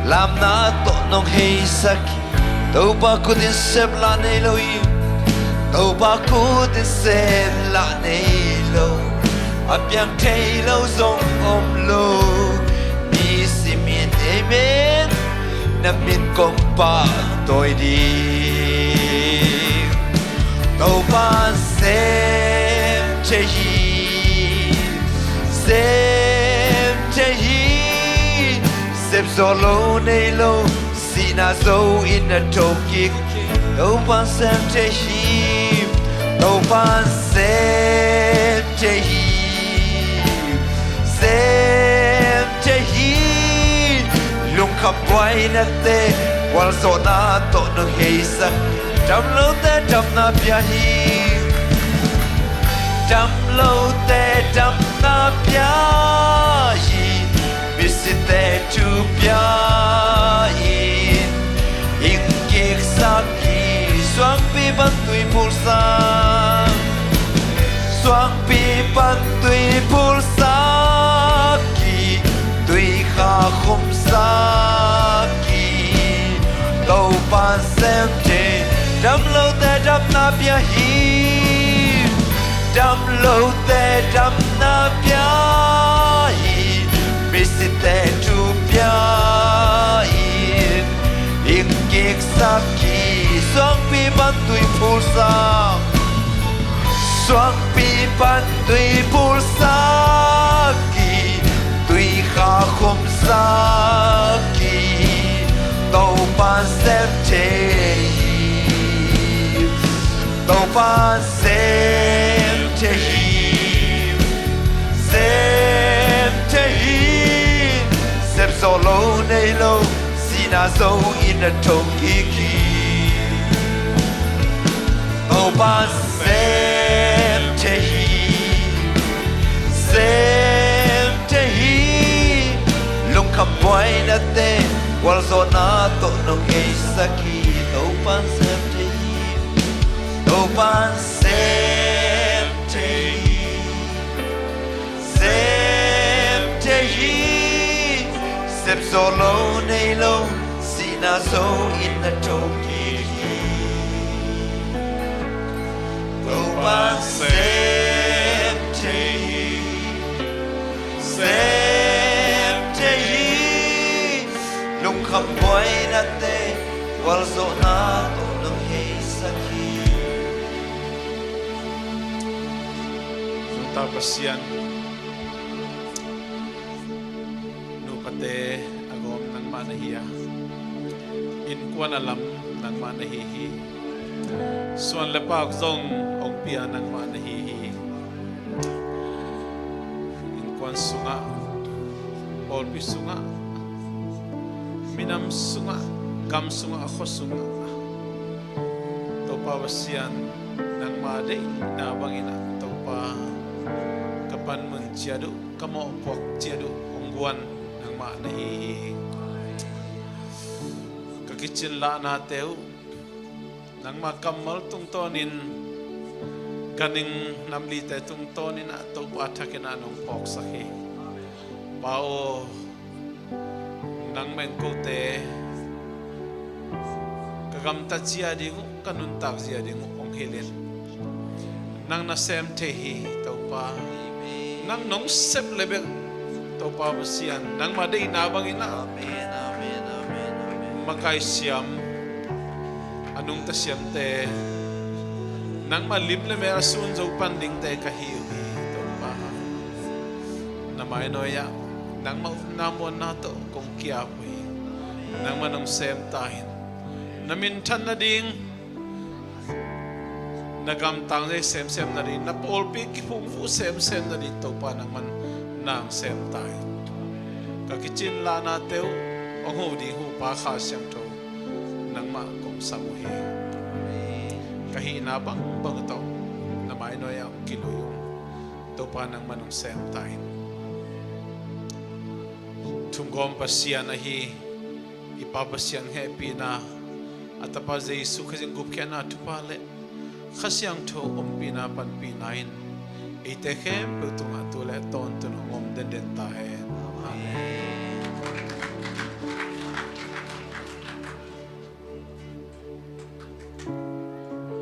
lamna tawh nong heisak hi. Topa kut in sem lah nei lo hi. Topa kut in sem lah nei lo, a piang thei lo zong om lo. Ni simin amen, na min kong pahtawi ding. Topa'n sem thei hi, sem thei hi. Sep zawh lo nei lo, sihna zo in a thokik. Topa'n sem thei hi, Topa'n sem thei hi, sem thei hi. Lungkham buainate, gualzawhna tawh nong heisak. Dam lote damna pia hi, dam lote damna pia hi. Misite thu pia in, ing kiksak hi. Suangpi pan tui phulsak, suangpi pan tui phulsak hi, tui kha khumsak hi. Topa'n sem thei, dam lote damna pia hi, dam lote damna pia hi. Misite thu pia in, ing kiksak hi. Suangpi pan tui phulsak, suangpi pan tui phulsak hi, tui kha khumsak hi. Topa'n sem thei hi, Topa'n sem thei hi, sem thei hi. Sep zawh lo nei lo, sihna zo in a thokik hi. Topa'n sem thei hi, sem thei hi. Lungkham buainate, gualzawhna tawh nong heisak hi. Topa'n sem thei hi, Topa'n sem thei hi, sem thei hi. Sep zawh lo nei lo, sihna zo in a thokik hi. Topa'n sem thei hi, sem thei hi. Lungkham buainate, gualzawhna tawh nong heisak hi. Nungta Pasian, nupate a gawm nangmah na hi a, innkuan a lam nangmah na hi hi. Suan le pak zong hong pia nangmah na hi hi. Innkuan sungah, pawlpi sungah, minam sungah, gam sungah, khua sungah, Topa Pasian, nangmah deihna bangin ah Topa, ka panmun ciat uh, ka mawhpuak ciat uh hong guan nangmah na hi hi. Ka kicin lahnate uh nangmah kammal tungtawnin, ganhing namlite tungtawnin ah Topa thakin ah nong phawksak hi. Pa aw, nangmah in kote ka gamtat zia ding uh, ka nuntak zia ding uh hong hilh in. Nang na sem thei hi, Topa. Nang nong sep le bek, Topa Pasian, nangmah deihna bangin ah makai siam, a nungta siamte, nangmah lim le mel a sun zo pan dingte ka hi uh hi, Topa. Na mainawi ah nangmah upna muanna tawh kong kiap uh hi. Nangmah nong sem ta in. Na minthan nading, na gamtang zei semsem nading, na pawlpi kiphungvuh semsem nading Topa nangman nang sem ta hi. Ka kicin lahnate uh hong huh ding Huhpa Kha Siangtho nangmah kong sam uh hi. Ka hihna bangbang tawh na mainawi ah hong kilui un. Topa nangman hong sem ta hi. Thumgawm Pasian ahi i Pa Pasian hehpihna, a Tapa Jesu Khazih gupkhiatna thupha le Kha Siangtho ompihna panpihna in eite khempeuh tungah tu le tawntung hong om denden ta hen.